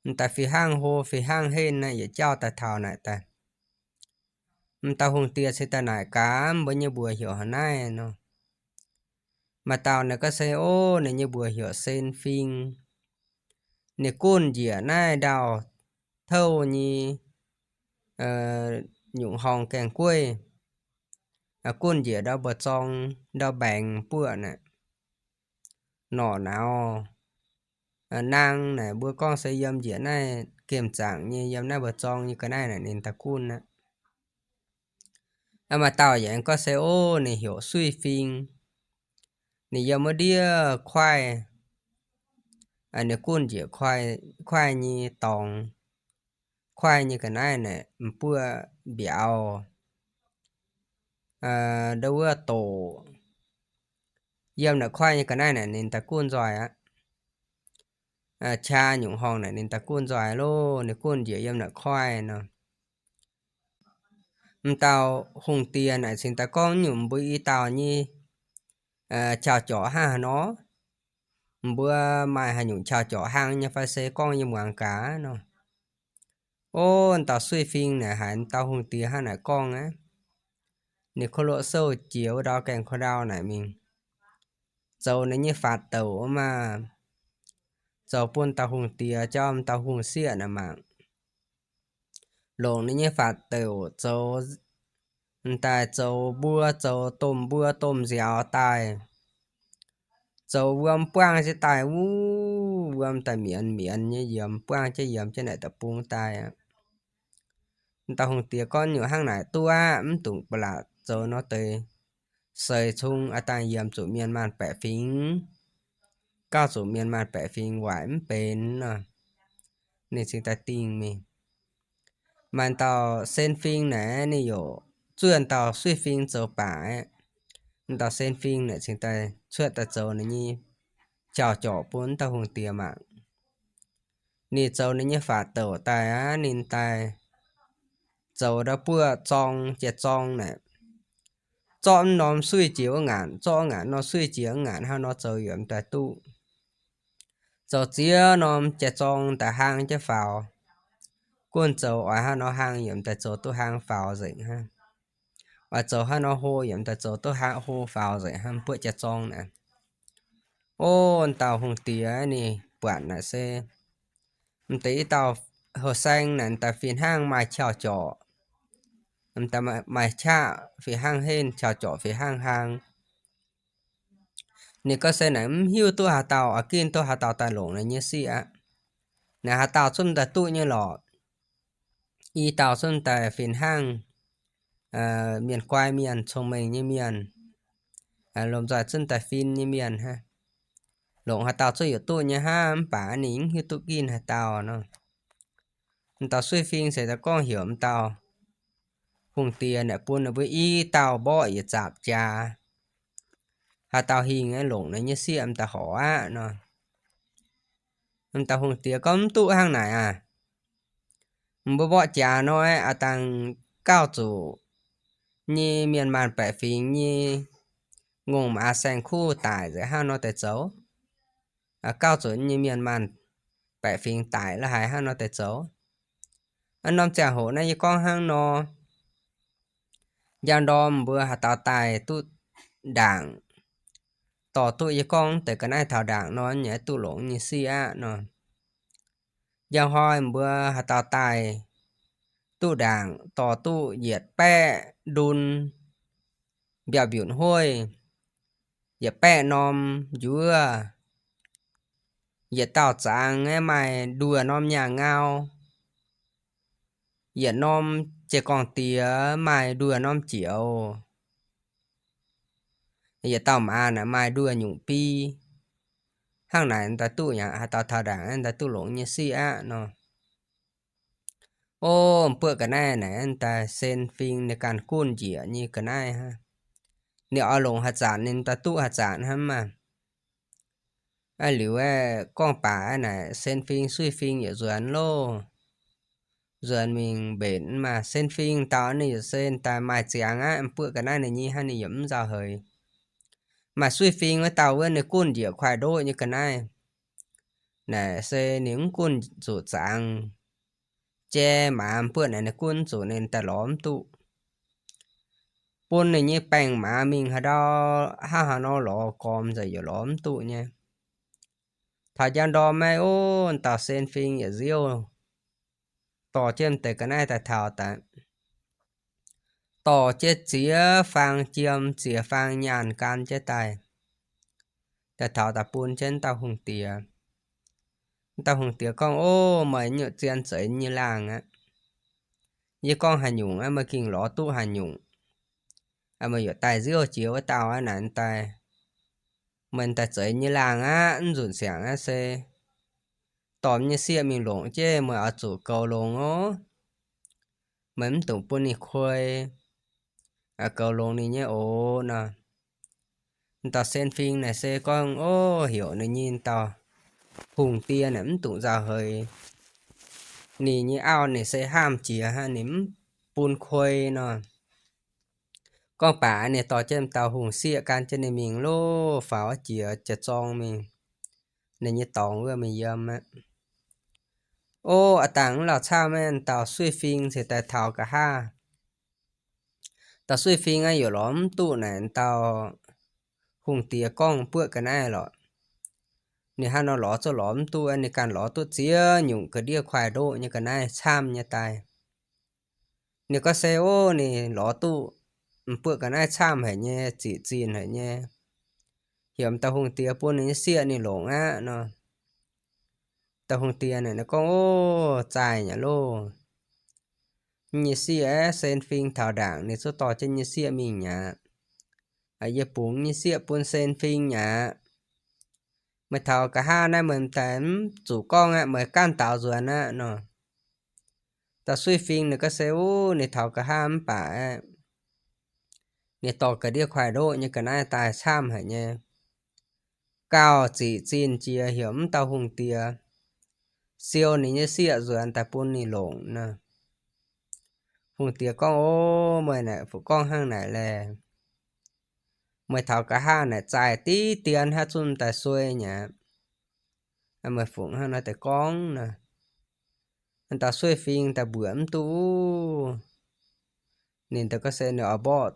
m'daaih fih hnangv hlo fih hnangv henv naaic yietc jauv daaih taux naaic daaih. M'dauh hungh diex cingx daaih naaic gaax mbuo nyei mbuox heuc haaix naaiv nor. Maaih dauh naaic gorngv se, ov, ninh nyei mbuox heuc Sen Fing. Ninh gunv njiec naaiv ndau-touv nyei nyungc horngh gaengh gueiv, gunv njiec ndau mbu'zorng, ndau mbaengx buoqv naaic, norqc nauz, naang naaic, mbuo gorngv se yiem njiec naaiv gemh zaangc nyei, yiem naaiv mbu'zorng nyei ga'naaiv naaic ninh daaih gunv aqv. Maaih dauh yaac gorngv se, ov, ninh heuc Suiv Fing. Ninh yiem wuov ndiev kuaaiv, ninh gunv njiec kuaaiv, kuaaiv nyei dorngx, kuaaiv nyei ga'naaiv naaic m'buoqv mbiauz, ndau wuov doqc. Yiem naaic kuaaiv nyei ga'naaiv naaic ninh daaih gunv nzoih aqv. Qaqv nyungc horngh naaic ninh daaih gunv nzoih loh, ninh gunv njiec yiem naaic kuaaiv nor. M'dauh hungh diex naaic cingx daaih gorngv nyungc mbuo i dauh nyei qauv-jorc hnangv haaix nor? Mbuo maaih haaix nyungc qauv-jorc hlang nyei fai se gorngv yie muangx gaax nor. Ov, m'dauh Suiv Fing naaic haiz m'dauh hungh diex hnangv naaic gorngv aqv, ninh kuv loqv sou jiex wuov ndau gaengh kuv ndau naaic mingh zoux ninh nyei faatv douc maah, zoux bun m'dauh hungh diex jauv m'dauh hungh sieqv naaic mangc. Longc ninh nyei faatv douc zoux, m'daaih zoux mbuo, zoux domh mbuo domh nziaaux daaih, zoux wuom buangv jienv daaih wuov, wuom daaih mienz mienz nyei yiemx, buangv jienv yiemx jienv naaic da'bung daaih aqv. M'dauh hungh diex gorngv nyungc hnangv naaic duqv aqv, mv dungx ba'laqc zoux nor deix seix cung aqv, dangh yiemx zuqc mienh maanh baeqc fingx, gauh zuqc mienh maanh baeqc fingx waaic mv benx nor. Ninh cingx daaih dingh mingh. Maaih dauh Sen Fing naaic ninh yaac zuov dauh Suiv Fing zoux baac aqv. M'dauh Sen Fing naaic cingx daaih cuotv daaih zoux ninh nyei qauv-jorc bun m'dauh hungh diex mangc. Ninh zoux ninh nyei faatv douc daaih aqv, ninh daaih zoux ndau buoqv zorng, jiex zorng naaic, zorqv mv norm suiv jiex wuov ngaanc, zorqv wuov ngaanc nor suiv jiex wuov ngaanc, hnangv nor zoux yaac m'daaih duqv. Zoux ziex norm jiex zorng daaih hlang jienv faaux. Gunv zoux oix hnangv nor hlang yaac m'daaih zoux duqv hlang faaux nzengc hnangv. Oix zoux hnangv nor hlo yaac m'daaih zoux duqv hlang hlo faaux nzengc hnangv, buoqv jiex zorng naaic. Ov, dauh hungh diex ninh buatc naaic se m'deix i dauh heuc saeng naaic daaih fih hnangv maaih qauv-jorc, m'daaih maaih qaqv fih hnangv henv, qauv-jorc fih hnangv hlang. Ninh gorngv se naaic mv hiuv duqv haaix dauh, oix ginv duqv haaix dauh daaih longc ninh nyei sieqv aqv. Naaic haaix dauh zungv m'daaih duqv nyei lorqc. I dauh zungv m'daaih fih hnangv mienh guai mienh, cong-mengh nyei mienh, lomh nzoih zungv m'daaih fin nyei mienh hnangv. Longc haaix dauh zungv yaac duqv nyei hnangv, mv baac ninh mv hiuv duqv ginv haaix dauh nor. M'dauh Suiv Fing se daaih gorngv heuc m'dauh hungh diex naaic bun ninh mbuo i dauh mborqv yietc zaapc jaax. Haaix dauh hingh longc ninh nyei sieqv m'daaih horc aqv nor. M'dauh hungh diex gorngv mv duqv hnangv naaic aac. Mbuo mborqv jaax nor, aav dangh gauh zuqc nyei mienh maanh baeqc fingx nyei ngongh maaz saeng-kuv daic nzengc hnangv nor deix zoux. Gauh zuqc nyei mienh maanh baeqc fingx daic la'haiz hnangv nor deix zoux. Norm ziangh hoc naaiv yie gorngv hnangv nor, njang ndorm mbuo haaix dauh daaih duqv ndaangc, dorh duqv yie gorngv deix ga'naaiv taux ndaangc nor, yaac duqv longc nyei siqv aqv nor. Njang hnoi mbuo haaix dauh daaih duqv ndaangc, dorh duqv yietc baeqv ndun mbiauh mbiutc hueiv, yietc baeqv norm njuov, yietc dauh zangx aeqv maaih nduoh norm nyaah ngau, yietc norm jiex gorngv diex maaih nduoh norm jioux, yietc dauh maaz naaic maaih nduoh nyungc bi. Hnangv naaic daaih duqv yaac haaix dauh taux ndaangc daaih duqv longx nyei siqv aqv nor. O, buoqv ga'naaiv naaic daaih sen fing ninh ganh gunv njiec nyei ga'naaiv hnangv. Ninh oix longc haaix zanc ninh daaih duqv haaix zanc hnangv maah. Aa, liuz aeqv, gorngv baac aeqv, naaic sen fing suiv fing yietc nzuonx loh. nzuonx mingh mbenc. Maaih sen fing dauh ninh yaac se daaih maaih ziangx aqv, mv buoqv ga'naaiv ninh nyei hnangv, ninh yaac mv nzauh heix. Maaih suiv fing wuov dauh wuov, ninh gunv njiec kuaaiv ndoqv nyei ga'naaiv. Naaic se ninh mv gunv zuqc zaangz jai maaz, mv buoqv naaic ninh gunv zuqc, ninh daaih lorz mv duqv. Bun ninh nyei baengc maaz mingh haaix ndau, hnangv haaix nor lorz gormx nzengc yaac lorz mv duqv nyei. Taux njang ndorm maiv, ov, dauh sen fing yietc nziouv dorh jienv deix ga'naaiv daaih taux daaih, dorh jienv ziex faang jiem, ziex faang nyaanh gan jienv daaih, daaih taux daaih bun jienv wuov dauh hungh diex. Wuov dauh hungh diex gorngv, Ov, meih nyungc zien zeiz nyei laangh aqv. Yie gorngv haaix nyungc aqv, meih gengh lorz duqv haaix nyungc. Meih yaac daaih nziouv jiex wuov dauh aqv naaic daaih. Meih daaih zeiz nyei laangh aqv, mv nzunc siangx aqv se dorh nyei sieqv mingh longc jienv, meih oix zuqc goux longx ov. Meih mv dungx bun ninh kuei, goux longx ninh nyei oc nor. Dauh sen fing naaic se gorngv, ov, heuc ninh nyei dauh hungh diex naaic mv dungx nzauh heix. Ninh nyei auv ninh se haamh jiex hnangv, ninh mv bun kuei nor. Gorngv baac ninh dorh jienv dauh hungh sieqv gan jienv ninh mingh loh, faaux jiex jiex zorng mingh, ninh nyei dorngx wuov mingh yiem aqv. Ov, a'dangh mv lauh camv maiv, dauh suiv fing cingx daaih taux nqa'haav. Dauh suiv fing aqv, yaac lorz mv duqv naaic dauh hungh diex gorngv buoqv ga'naaiv lorqc. Ninh hnangv nor lorz zungv lorz mv duqv, ninh ganh lorz duqv ziex nyungc ga'ndiev kuaaiv ndoqv nyei ga'naaiv camv nyei daaih. Ninh gorngv se, ov, ninh lorz duqv mv buoqv ga'naaiv camv haic nyei, ziqc zinh haic nyei, heuc dauh hungh diex bun ninh nyei sieqv ninh longc aqv nor. Dauh hungh diex naaic ninh gorngv, ov, zaih nyei loh. Nyei sieqv aeqv, sen fing taux ndaangc ninh zungv dorh jienv nyei sieqv mingh nyei aqv. Yie bungx nyei sieqv bun sen fing nyei aqv. Meih taux nqa'haav naaiv meih daaih mv zuqc gorngv aqv, meih ganh daaux nzuonx aqv nor. Dauh suiv fing ninh gorngv se, ov, ninh taux nqa'haav mv baac aeqv, ninh dorh ga'ndiev kuaaiv ndoqv nyei ga'naaiv daaih camv haic nyei. Gauh ziqc zinh jiex heuc mv dauh hungh diex siou ninh nyei sieqv nzuonx daaih bun ninh longc nor. Hungh diex gorngv, ov, meih naaic fuqv gorngv hnangv naaic laeh. Meih taux nqa'haav naaic zaih diqv dien hnangv, zungv daaih suei nyei aqv. Meih fuqv hnangv naaiv deix gorngv nor. Dauh suiv fing daaih mbuoqc mv duqv. Ninh daaih gorngv se ninh oix mborqv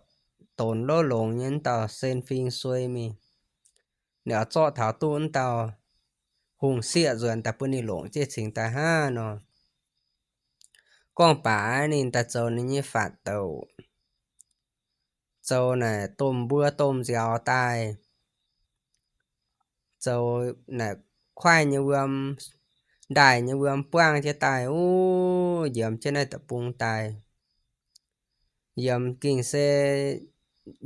donx lov longx nyei mv dauh sen fing suei mingh. Ninh oix zorqv taux duqv mv dauh hungh sieqv nzuonx daaih bun ninh longc jienv cingx daaih hnangv nor. Gorngv baac ninh daaih zoux ninh nyei faatv douc, zoux naaic domh mbuo domh nziaaux daaih, zoux naaic kuaaiv nyei wuom, ndaaih nyei wuom buangv jienv daaih, ov, yiem jienv naaiv deic-bung daaih. Yiem gengh se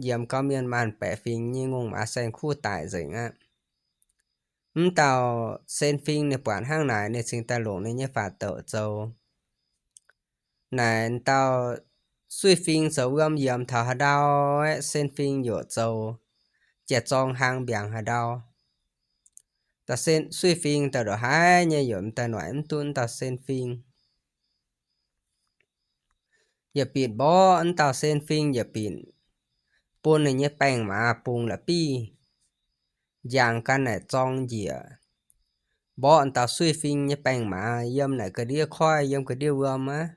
yiem gau mienh maanc baeqc fingx nyei ngongh maaz saeng-kuv daic nzengc aqv. Mv dauh sen fing ninh buatc hnangv naaic, ninh cingx daaih longc ninh nyei faatv douc zoux. Naaic dauh suiv fing zoux wuom yiemx taux haaix ndau aeqv, sen fing yaac zoux jiex zorng hlang mbiaangc haaix ndau. Dauh suiv fing daaih ndongc haaix nyei yaac daaih noic mv duqv dauh sen fing. Yietc binc mborqv mv dauh sen fing yietc binc, bun ninh nyei baengc maaz bungx la'bieiv, njang gan naaic zorng njiec, mborqv dauh suiv fing nyei baengc maaz yiem naaic ga'ndiev koiv, yiem ga'ndiev wuom aqv.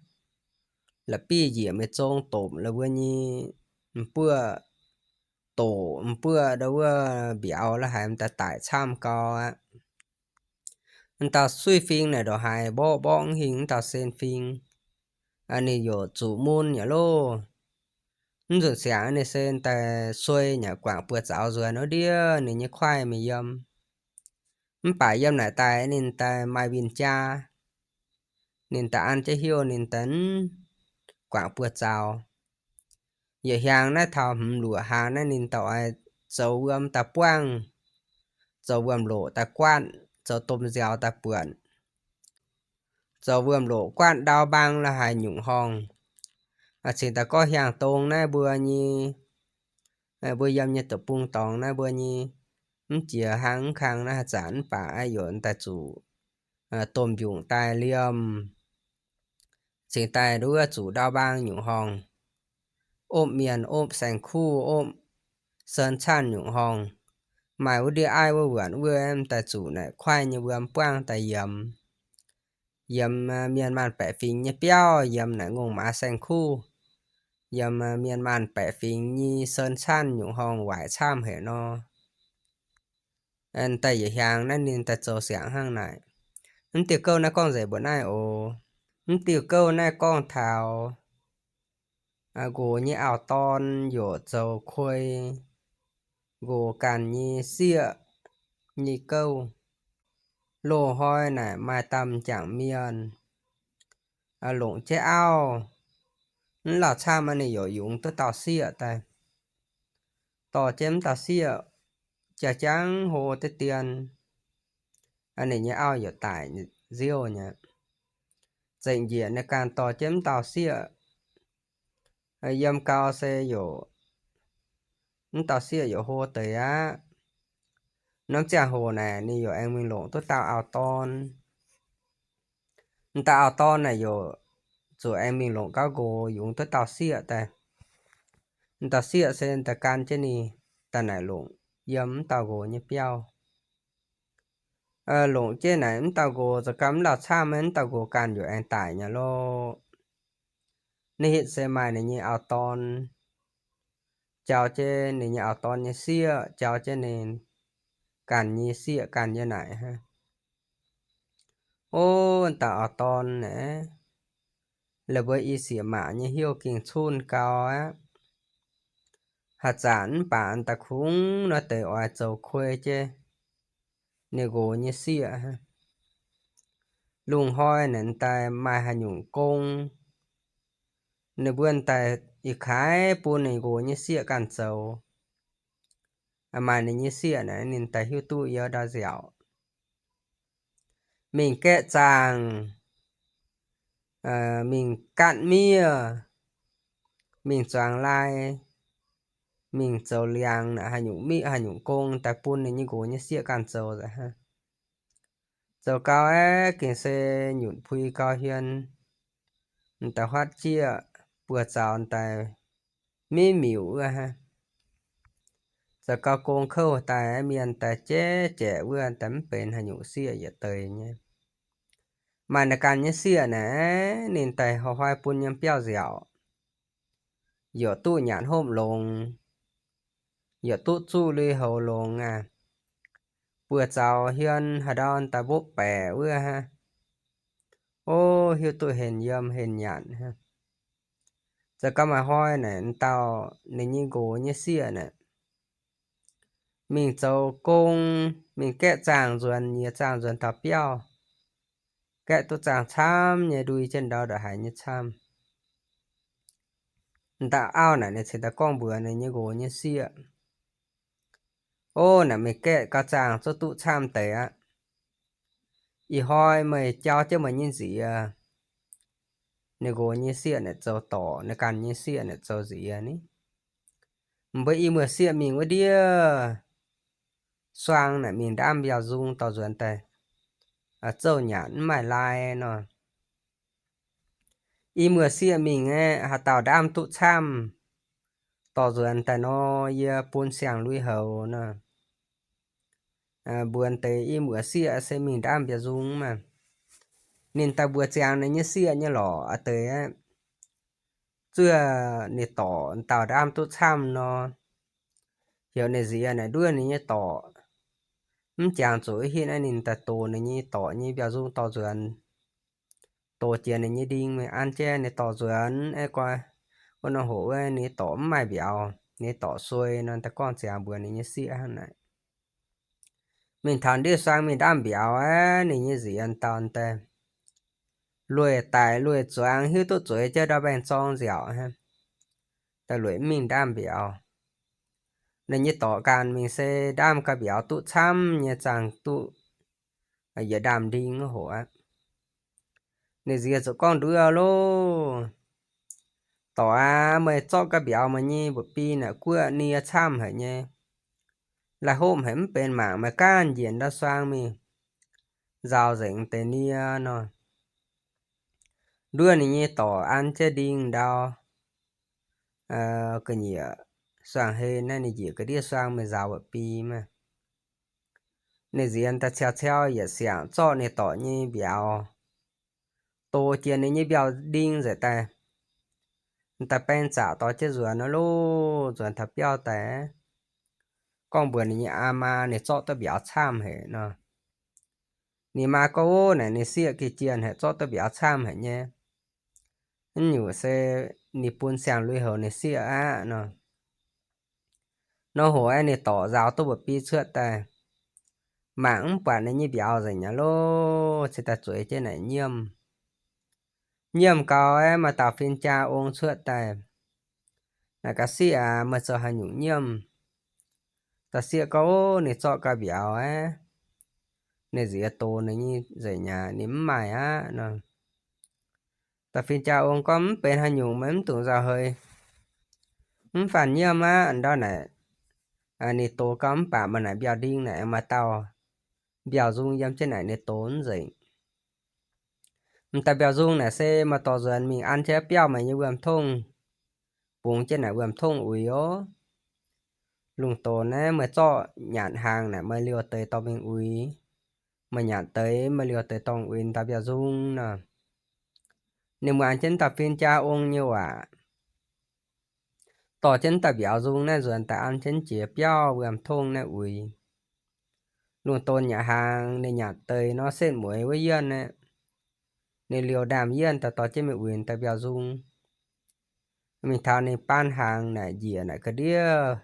La'bieiv njiec mingh zong dopc la'buo nyei, m'buoqv doqc, m'buoqv ndau wuov mbiauz la'haic m'daaih daic camv gau aqv. M'dauh suiv fing naaic ndongc haaix mborqv mborqv mv hingh m'dauh sen fing, ninh yaac zuqc mun yaac loh. Mv nzunc siangx ninh se daaih suei nyei, guangc buoz zaux nzuonx wuov ndiev ninh nyei kuaaiv mingh yiem. Mv baac yiem naaic daaih ninh daaih maaih win-jaa, ninh daaih an jienv heuc ninh daaih guangc buoz zaux. Yietc hiaangx naaiv taux hmz luoqc hlaax naaiv ninh daaih oix zoux wuom daaih buangv, zoux wuom-loqc daaih guatv, zoux domh nziaaux daaih buatc, zoux wuom-loqc guatv ndau mbaang la'haic nyungc horngh. Cingx daaih gorngv hiaangx dong naaiv mbuo nyei, mbuo yiem nyei deic-bung dorngx naaiv mbuo nyei, mv jiex hnangv mv kang naaiv haaix zanc mv baac yaac daaih zuqc domh mbiungc daaih liemh. cingx daaih nduov zuqc ndau mbaang nyungc horngh, opv mienh, opv saeng-kuv, opv seun canh nyungc horngh. Maaih wuov ndiev aiv wuov wuonc wuov, m'daaih zuqc naaic kuaaiv nyei wuom buangv daaih yiemx. Yiemx mienh maanh baeqc fingx nyei biauv, yiemx naaic ngongh maaz saeng-kuv, yiemx mienh maanh baeqc fingx nyei seun canh nyungc horngh waaic camv haic nor. Daaih yietc hiaangx naaiv ninh daaih zoux siangx hnangv naaic. Mv diuh gouv naaiv gorngv nzengc mbuo naaiv oc. Mv diuh gouv naaiv gorngv taux nqox nyei auv-dorn yaac zoux kuei nqox ganh nyei sieqv nyei gouv. Loz-hnoi naaic maaih dauh m'jangc mienh longc jienv auv, mv lauh camv ninh yaac yungz duqv dauh sieqv daaih. Dorh jienv mv dauh sieqv jaa-jangv hlo deix dien, ninh nyei auv yaac daic nziouv nyei. Zengc njiec ninh ganh dorh jienv mv dauh sieqv yiem gau se yaac, mv dauh sieqv yaac hlo deix aqv. Norm ziangh hoc naaic ninh yaac aengx mingh longc duqv dauh auv-dorn. M'daaih auv-dorn naaic yaac zuqc aengx mingh longc gauv nqox yungz duqv dauh sieqv daaih. M'daaih sieqv se m'daaih gan jienv ninh daaih naaic longc yiem m'dauh nqox nyei biauv. Longc jienv naaic m'dauh nqox zoux gau mv lauh camv, m'dauh nqox ganh yaac aengx daic nyei loh. Ninh hitv se maaih ninh nyei auv-dorn, jauv jienv ninh nyei auv-dorn nyei sieqv, jauv jienv ninh ganh nyei sieqv ganh yiem naaic hnangv. O, dauh auv-dorn naaic, la'buo i sieqv maac nyei hnyouv gengh cunh gau aqv. Haaix zanc mv baac daaih kungx nor deix oix zoux kuei jienv ninh nqox nyei sieqv hnangv. Lungh hnoi naaic daaih maaih haaix nyungc gong, ninh mbuo daaih ih kaix bun ninh nqox nyei sieqv ganh zoux. Maaih ninh nyei sieqv naaic ninh daaih hiuv duqv yiem ndau nziaauc. Mingh gaeqv zaangc, mingh gaatv miev, mingh zuangx lai, mingh zoux liangx naaic haaix nyungc miv haaix nyungc gong daaih bun ninh nyei nqox nyei sieqv ganh zoux aqv. Zoux gau aeqv, gengh se nyutc pui gau hmien, m'daaih huaatv jieqv buoz zaux daaih miv miuc wuov hnangv. Zoux gau gong kouv daaih mienh daaih jaiv jaeqc wuov daaih mv benx haaix nyungc sieqv yietc deix nyei. Maaih naaiv ganh nyei sieqv naaic, ninh daaih hoi bun yiem biauv nziaauc, yaac duqv nyanc hopv longx, yaac duqv zuqv lui-houx longx aqv. Buoz zaux hmien haaix ndau daaih mbopv baeqc wuov hnangv. O, hiuv duqv henh yiem henh nyanc hnangv. Zoux gau maaih hnoi naaic, dauh ninh nyei nqox nyei sieqv naaic, mingh zoux gong, mingh gaeqv zaangh nzuonx, nyiex zaangh nzuonx taux biauv, gaeqv duqv zaangh camv nyei, ndui jienv ndau ndongc haaix nyei camv. Dauh auv naaic ninh cingx daaih gorngv mbuox ninh nyei nqox nyei sieqv, O, naaic meih gaeqv gau zaangh zungv duqv camv deix aqv. Ih hnoi meih jauv jienv meih nyei nziex. Ninh nqox nyei sieqv naaic zoux dorc, ninh ganh nyei sieqv naaic zoux nziex ni. Mbuo i muoz-sieqv mingh wuov ndiev suang naaic mingh ndaamv mbiauz-nzung dorh nzuonx daaih zouv nyanc, mv maaih lai nor. I muoz-sieqv mingh aeqv, haaix dauh ndaamv duqv camv dorh nzuonx daaih nor, yie bun siang-lui-houx nor. Mbuox deix i muoz-sieqv se mingh ndaamv mbiauz-nzung maah. Ninh daaih mbuox ziangx ninh nyei sieqv nyei lorqc, a'deix aeqv, zuov ninh dorc dauh ndaamv duqv camv nor, heuc ninh nziex naaic nduov ninh nyei dorc. Mv jangx zuqc hitv naaiv ninh daaih dox ninh nyei dorc nyei mbiauz-nzung dorh nzuonx, dox jiex ninh nyei nding mingh an jienv ninh dorc nzuonx aeqv, guai, wuov nor hoc wuov ninh dorc mv maaih mbiauz, ninh dorc suei nor, daaih gorngv ziangx mbuox ninh nyei sieqv hnangv naaic. Mingh taux ndiev suang mingh ndaamv mbiauz aeqv, ninh nyei nziex dauh daaih lueic daic lueic zuangx hiuv duqv zueiz jienv ndau mbaengx-zorng nziaauc hnangv, daaih lueic mv mingh ndaamv mbiauz. Ninh nyei dorc ganh mingh se ndaamv gau mbiauz duqv camv nyei, zaangh duqv yietc ndaamv-nding wuov hoc aqv. Ninh nziex ziouc gorngv nduov loh, Dorc aac, meih zorqv gau mbiauz meih nyei mba'bi naaic guoqv nie camv haic nyei. Laih hopv haic mv benx mangc, meih gaanv njiec ndau suang mingh nzaaux nzengc deix nie nor. Nduov ninh nyei dorc an jienv nding ndau, ga'nyiec suangx hlen naaiv ninh njiec ga'ndiev suang mingh nzaaux mba'bi maah. Ninh nziez daaih ciauv ciauv yietc siangx zorqv ninh dorc nyei mbiauz, do jiex ninh nyei mbiauz-nding nzengc daaih. Daaih baeng zaqc dorh jienv nzuonx nor loh, nzuonx taux biauv daaih, gorngv mbuox ninh nyei aa maa ninh zorqv duqv mbiauz camv haic nor. Ninh maa gorngv, Ov, naaic ninh sieqv geh jienh haic, zorqv duqv mbiauz camv haic nyei. Mv nyungc se ninh bun siang-lui-houx ninh sieqv aqv nor. Nor hoc aeqv, ninh dorc nzaaux duqv mba'bi cuotv daaih, mangc mv buatc ninh nyei mbiauz nzengc aqv loh, cingx daaih zueiz jienv naaic nyiemv. Nyiemv gau aeqv, maaih dauh fin-jaa ong cuotv daaih, Naaic gaax sieqv aac, meih zoux haaix nyungc nyiemv? Dauh sieqv gorngv, Ov, ninh zorqv gau mbiauz aeqv, ninh nziex dox ninh nyei nzengc aqv, ninh mv maaih aqv nor. Dauh fin-jaa ong gorngv, Mv benx haaix nyungc, meih mv dungx nzauh heix, mv faanh nyiemv aqv. Ndau naaic ninh dox gau mv baac maaih naaic mbiauz-nding naaic aengx maaih dauh mbiauz-nzung yiem jienv naaic ninh dox mv nzengc. M'daaih mbiauz-nzung naaic se maaih dorh nzuonx mingh an jienv biauv meih nyei wuom-tongv, bungx jienv naaic wuom-tongv uix oc. Lungh donx naaiv meih zorqv nyanc hnaangx naaic meih liouh deix dorh mingh uix. Meih nyanc deix meih liouh deix dorh uix m'daaih mbiauz-nzung nor. Ninh muangx jienv dauh fin-jaa ong nyei waac, dorh jienv daaih mbiauz-nzung naaiv nzuonx daaih an jienv jiex biauv wuom-tongv naaiv uix. Lungh donx nyanc hnaangx ninh nyanc deix nor setv mueiz wuov yienh aqv. Ninh liouh ndaamv-yienh daaih dorh jienv mingh uix daaih mbiauz-nzung. Mingh taux ninh baan hnaangx naaic njiec naaic ga'ndiev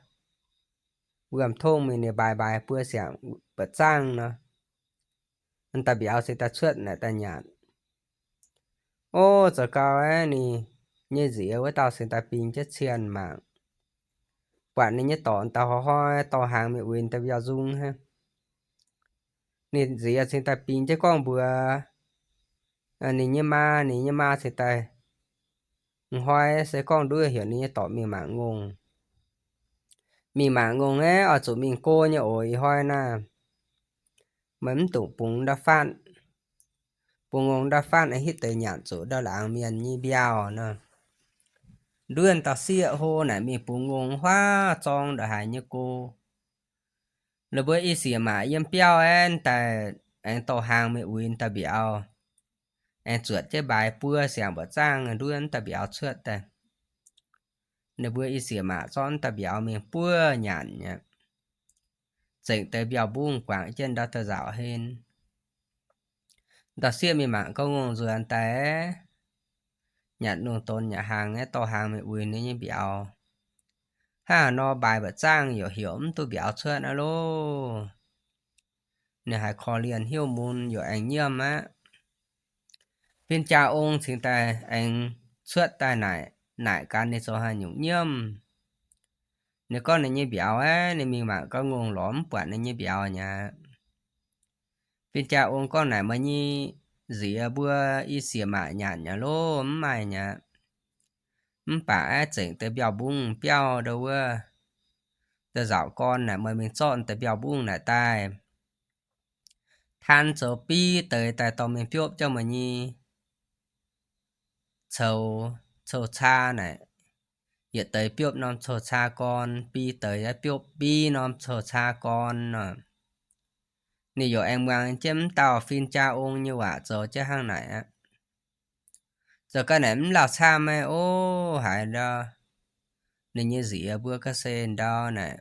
wuom-tongv mingh, ninh mbaix mbaix buo siangx mba'zangv nor, m'daaih mbiauz cingx daaih cuotv naaic daaih nyanc. Ov, zoux gau aeqv, ninh nyei nziex wuov dauh cingx daaih bingx jienv cienh mangc, buatc ninh nyei dorc m'daaih hnoi-hnoi dorh hnaangx mingh uix m'daaih mbiauz-nzung hnangv. Ninh nziex cingx daaih bingx jienv gorngv mbuox ninh nyei maa, ninh nyei maa cingx daaih hnoi-hnoi se gorngv nduov heuc ninh nyei dorc mingh mangc ngongh. Mingh mangc ngongh aeqv, oix zuqc mingh go nyei oc. Ih hnoi naaiv meih mv dungx bungx ndau-faatv. Bungx ngongh ndau-faatv aengx hitv deix nyanc zuqc ndau-laangz mienh nyei mbiauh nor. Nduov dauh sieqv hlo naaic mingh bungx ngongh huaav zorng ndongc haaix nyei go. Ninh mbuo i sieqv maac yiem biauv aeqv, m'daaih aengx dorh hnaangx mingh uix m'daaih mbiauz, aengx zuotc jienv mbaix buo siangx mba'zangv nduov m'daaih mbiauz cuotv daaih. Ninh mbuo i sieqv maac zorqv m'daaih mbiauz mingh buov nyanc aqv. Zengc deix mbiauh mbungv guangc jienv ndau da'nzauc hlen. Dauh sieqv mingh mangc gau ngongh nzuonx daaih, nyanc lungh donx nyanc hnaangx aeqv, dorh hnaangx mingh uix ninh nyei mbiauz. Hnangv haaix nor mbaix mba'zangv yaac heuc mv duqv mbiauz cuotv aqv loh. Ninh haiz korv-lienh hnyouv mun yaac aengx nyiemv aqv. Fin-jaa ong cingx daaih aengx cuotv daaih naaic, naaic gan ninh zoux haaix nyungc nyiemv. Ninh gorngv ninh nyei mbiauz aeqv, ninh mingh mangc gau ngongh lorz mv buatc ninh nyei mbiauz mi'aqv. Fin-jaa ong gorngv naaic, Meih nyei nziex mbuo i sieqv maac nyanc mi'aqv loh, mv maaih mi'aqv. Mv baac aeqv, zengc deix mbiauh mbungv biauv ndau wuov, da'nzauc gorn naaic meih mingh zorqv deix mbiauh mbungv naaic daaih, taan zoux biv deix daaih dorh mingh biopv jienv meih nyei coux, coux caa naaic. Yietc deix biopv norm coux caa gorn, biv deix biopv biv norm coux caa gorn nor. Ninh yaac aengx muangx jienv m'dauh fin-jaa ong nyei waac zoux jienv hnangv naaic aqv. Zoux gau naaic mv lauh camv maah, ov, haiz ndau ninh nyei nziex mbuo ga'sie ndau naaic,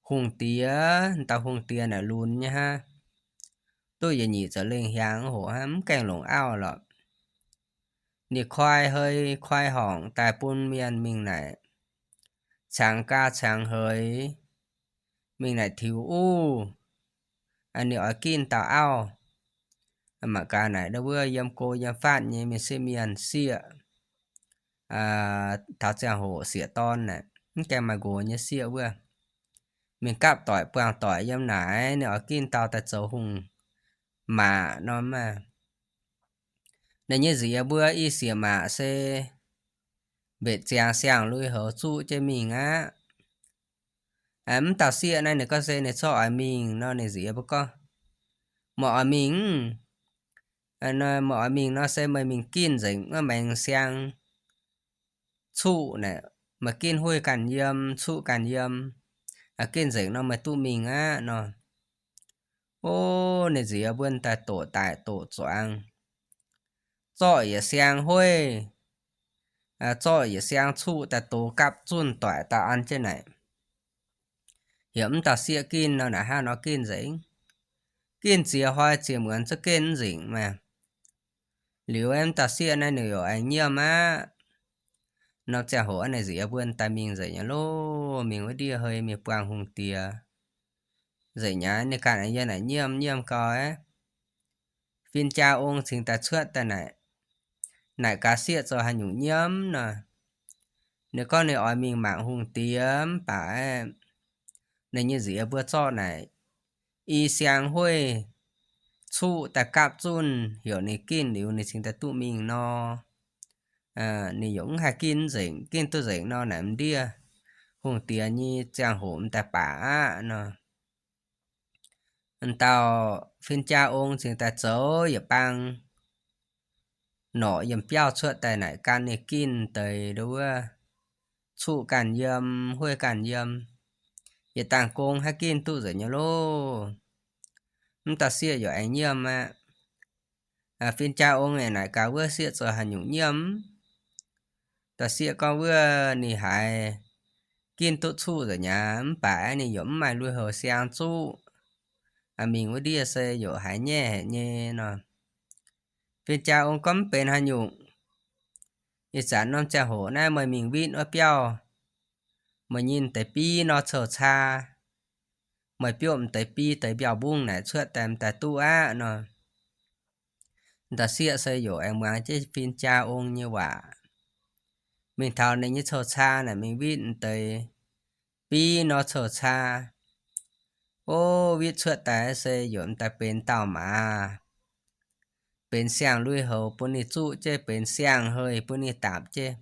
hungh diex, dauh hungh diex naaic lunx nyei hnangv, duqv yietc nyeic ziepc lengh hiaangx hoc hnangv, mv gaengh longc auv lorqc. Ninh koi hei koi horngc daaih bun mienh mingh naaic cangx gaa cangx heix, mingh naaic tiux uv. Ninh oix ginv dauh auv. Mangc gaax naaic ndau wuov yiem go yiem fatv nyei mienh sieqv mienh sieqv, taux ziangh hoc sieqv dorn naaic, mv gaengh maaih nqox nyei sieqv wuov, mingh gapv doic buangh doic yiem naaic, ninh oix ginv dauh daaih zoux hungh maac norm maah. Ninh nyei nziex mbuo i sieqv maac se mbetc ziangx siang-lui-houx zuqv jienv mingh aqv. Mv dauh sieqv naaiv ninh gorngv se ninh corc oix mingh nor, ninh nziex mbuo gorngv, Meih oix mingh? Meih oix mingh nor se meih mingh ginv nzengc wuov maengx siang cuqv naaic, meih ginv hueiv ganh yiem, cuqv ganh yiem, ginv nzengc nor meih duqv mingh aqv nor. O, ninh nziex mbuo daaih doqc daic doqc zuangx, zorqv yietc siang hueiv, zorqv yietc siang cuqv daaih dox gapv zunh doic daaih an jienv naaic, heuc mv dauh sieqv ginv nor, naaic hnangv nor ginv nzengc. Ginv ziex hnoi ziex muonz za'gengh mv nzengc maah. Liuz mv dauh sieqv naaiv ninh yaac aengx nyiemv aqv. Norm ziangh hoc ninh nziex mbuo daaih mingh nzengc nyei loh, mingh wuov ndiev hei mingh buangh hungh diex. Nzengc nyei, ninh ganh aengx yiem naaic nyiemv, nyiemv gau aqv. Fin-jaa ong cingx daaih cuotv daaih naaic, naaic gaax sieqv zoux haaix nyungc nyiemv nor. Ninh gorngv ninh oix mingh mangc hungh diex mv baac ninh nyei nziex mbuo zorqv naaic i siang hueiv cuqv daaih gapv zunh heuc ninh ginv liuz ninh cingx daaih duqv mingh nor. Ninh yaac mv haih ginv nzengc, ginv duqv nzengc nor naaic m'ndiev hungh diex nyei ziangh hoc m'daaih baac aqv nor. M'dauh fin-jaa ong cingx daaih zoux yietc bang norqc yiem biauv cuotv daaih naaic gan ninh ginv deix nduov cuqv ganh yiem, hueiv ganh yiem, yietc dangh gong haiv ginv duqv nzengc nyei loh. Mv dauh sieqv yaac aengx nyiemv aqv. Fin-jaa ong naaic gaax wuov sieqv zoux haaix nyungc nyiemv. Dauh sieqv gorngv wuov ninh haiz ginv duqv cuqv nzengc nyei mv baac ninh yaac mv maaih lui-houx siang zuqv. Mingh wuov ndiev se yaac haiz nyaiv haic nyei nor. Fin-jaa ong gorngv mv benx haaix nyungc. Ih zanc norm ziangh hoc naaiv meih mingh witv wuov biauv, meih nyinh deix biv nor cou caa, meih biopv m'deix biv deix mbiauh mbungv naaic cuotv daaih m'daaih duqv aqv nor. Dauh sieqv se yaac aengx muangx jienv fin-jaa ong nyei waac. Mingh taux ninh nyei cou caa naaic mingh witv m'deix biv nor cou caa. O, witv cuotv daaih se yaac m'daaih benx dauh maaz, benx siang-lui-houx bun ninh zuqv jienv, benx siang-hei bun ninh daapc jienv.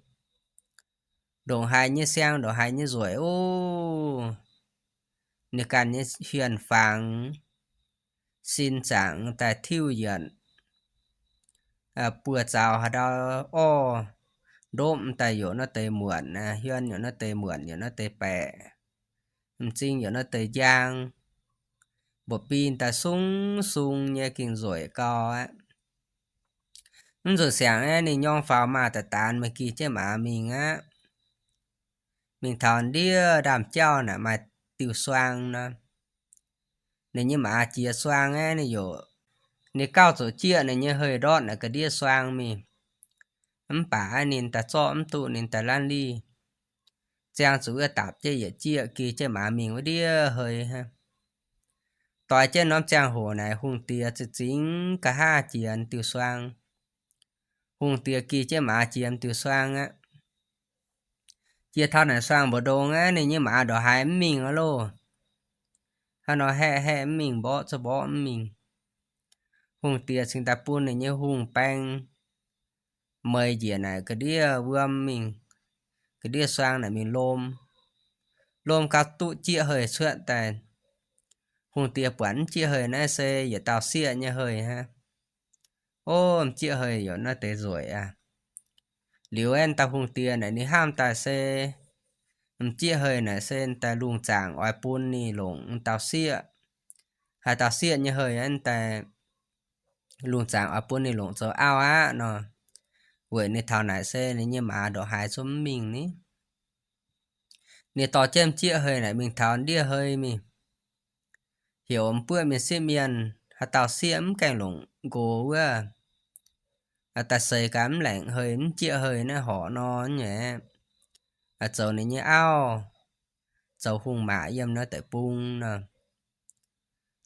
Ndongc haaix nyei siang, ndongc haaix nyei nzueic o. Ninh ganh nyei hien-fangx, sin zaangc daaih tiuv yienc, buoz zaux haaix ndau orv, ndopv daaih yaac nor deix muonc, hien yaac nor deix muonc, yaac nor deix baeqc, m'zing yaac nor deix njang, mba'bi daaih sung sung nyei gengh nzueic gau aqv. Mv nzunc siangx aeqv, ninh nyorng faaux maah daaih daanx meih gih jienv maaz mingh aqv. Mingh taux ndiev ndaamv-jauv naaic maaih diuh suang nor. Ninh nyei maaz jiex suang aeqv, ninh yaac, ninh gauh zuqc jieqv ninh nyei hei ndortv naaic ga'ndiev suang mingh. Mv baac aeqv, ninh daaih zorqv mv duqv ninh daaih lanv lih. Ziangh zuqc wuov dapc jienv yietc jieqv gih jienv maaz mingh wuov ndiev hei hnangv. Doix jienv norm ziangh hoc naaic hungh diex za'gengh nqa'haav jiex diuh suang. Hungh diex gih jienv maaz jiex diuh suang aqv. Jiex taux naaic suang mbu'ndongx aeqv, ninh nyei maaz ndongc haaix mv mingh aqv loh. Hnangv nor haeqv haeqv mv mingh, mborqv za'mborqv mv mingh. Hungh diex cingx daaih bun ninh nyei hungh baeng meix njiec naaic ga'ndiev wuom mingh, ga'ndiev suang naaic mingh lom. Lom gau duqv jieqv hei cuotv daaih. Hungh diex buatc mv jieqv hei naaiv se yietc dauh sieqv nyei hei hnangv. O, m'jieqv hei yaac naaiv deix nzueic aqv. Liuz aeqv, dauh hungh diex naaic ninh hnamv daaih se, m'jieqv hei naaic se daaih lungh zaangc oix bun ninh longc dauh sieqv. Haaix dauh sieqv nyei hei aeqv, daaih lungh zaangc oix bun ninh longc zoux auv aqv nor. Weic ninh taux naaic se ninh nyei maaz ndongc haaix zungv mv mingh ni. Ninh dorh jienv m'jieqv hei naaic mingh taux ndiev hei mingh. Heuc m'buoqv mienh sieqv mienh haaix dauh sieqv mv gaengh longc nqox wuov, daaih seix gaax mv laengc hei, mv jieqv hei naaiv horc nor nyei, zoux ninh nyei auv, zoux hungh maac yiem naaiv deic-bung nor.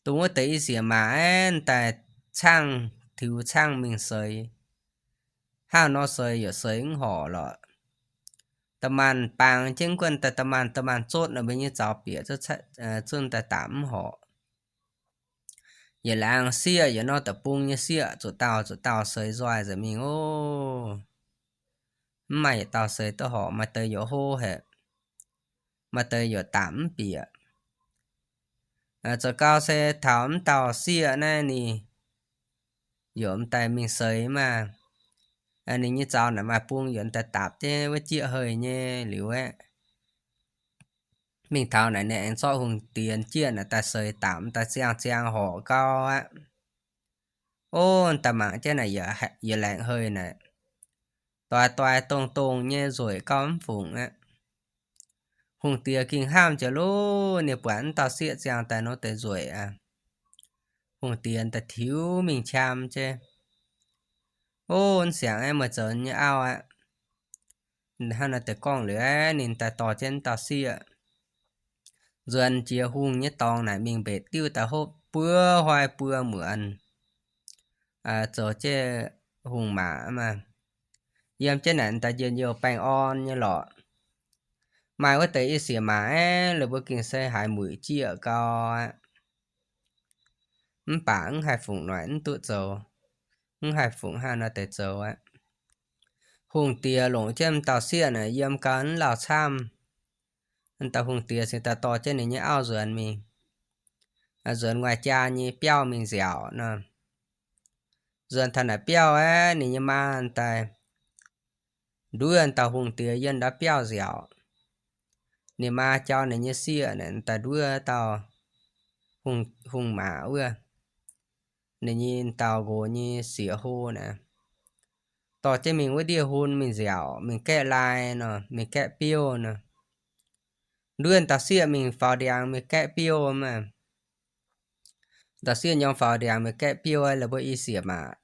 Dongh wuov deix i sieqv maac aeqv, daaih caangv tiux caangv mingh seix. Hnangv nor seix yaac seix mv horc lorqc. Da'maanc baang jienv guanh daaih da'maanc da'maanc zotv nor mbuo nyei zaux bieqc zunh daaih daapc mv horc. Yietc laangz sieqv yietc norm deic-bung nyei sieqv zuqc dauh zuqc dauh seix nzoih nzengc mingh oc. Mv maaih yietc dauh seix duqv horc, maaih deix yaac hlo haic, maaih deix yaac daapc mv bieqc. Zoux gau se taux mv dauh sieqv naaiv ninh yaac m'daaih mingh seix maah. Ninh nyei zaux naaic maaih bung yaac m'daaih dapc jienv wuov jieqv hei nyei liuz aeqv, mingh taux naaic ninh aengx zorqv hungh diex jieqv naaic daaih seix dapc m'daaih ziangh ziangh horc gau aqv. Ov, m'daaih mangc jienv naaic yietc laengz hei naaic, doix-doix dongh-dongh nyei nzueic gau mv fungc aqv. Hungh diex gengh hnamv jiex lov, ninh buatc m'dauh sieqv ziangh daaih nor deix nzueic aqv. Hungh diex m'daaih tiux mingh qam jienv, Ov, m'siangx aeqv, meih zoux nyei auv aqv. Hnangv nor deix gorngv liuz aeqv, ninh daaih dorh jienv m'dauh sieqv nzuonx jiex hungh nyei dorngx naaic mingh mbetc diuv daaih hopv buo hnoi buo muonz, zoux jienv hungh maac maah. Yiem jienv naaic m'daaih njien-youh baengh orn nyei lorqc. Maaih wuov deix i sieqv maac aeqv, ninh mbuo gengh se haiz muic jieqv gau aqv. Mv baac mv haih fungc noic mv duqv zoux, mv haih fungc hnangv nor deix zoux aqv. Hungh diex longc jienv m'dauh sieqv naaic yiem gau mv lauh camv. M'dauh hungh diex cingx daaih dorh jienv ninh nyei auv nzuonx mingh, nzuonx nguaih jaa nyei biauv mingh nziaauc nor. Nzuonx taux naaic biauv aeqv, ninh nyei maa daaih nduov m'dauh hungh diex yiem ndau biauv nziaauc. Ninh maa jauv ninh nyei sieqv naaic daaih nduov dauh hungh maac wuov, ninh nyei dauh nqox nyei sieqv hlo naaic, dorh jienv mingh wuov ndiev hun mingh nziaauc, mingh gaeqv lai nor, mingh gaeqv biouv nor. Nduov dauh sieqv mingh faaux ndiangx mingh gaeqv biouv maah. Dauh sieqv nyorng faaux ndiangx mingh gaeqv biouv, la'buo i sieqv maac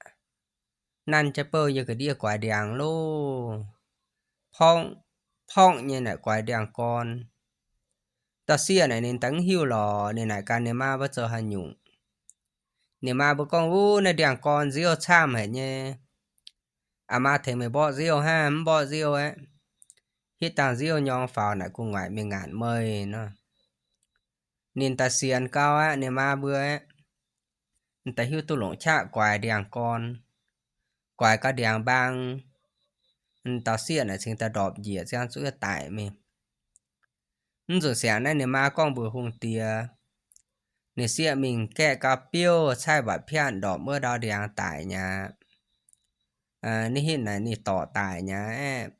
nanv jienv bouh yiem ga'ndiev guaix ndiangx loh. Porngv, porngv nyei naaic guaix ndiangx-gorn. Dauh sieqv naaic ninh daaih mv hiuv lorqc, ninh naaic gaax ninh maa mbuo zoux haaix nyungc. Ninh maa mbuo gorngv, Wuov naaiv ndiangx-gorn nziouv camv haic nyei. Aa maa tengx meih mborqv nziouv hnangv. Mv mborqv nziouv aeqv, hitv dangh nziouv nyorng faaux naaic gu'nguaaic mingh ngaatc meih nor. Ninh daaih sienx gau aqv, ninh maa mbuo aeqv, daaih hiuv duqv longc qaqv guaix ndiangx-gorn, guaix gau ndiangx-mbaang. Dauh sieqv naaic cingx daaih ndorpc njiec ziangh zuqc daic mingh. Mv nzunc siangx naaiv ninh maa gorngv mbuox hungh diex, ninh sieqv mingh gaeqv gau biouv, caaiv mba'biangv ndorpc wuov ndau ndiangx daic mi'aqv. Ninh hitv naaic ninh dorc daic mi'aqv.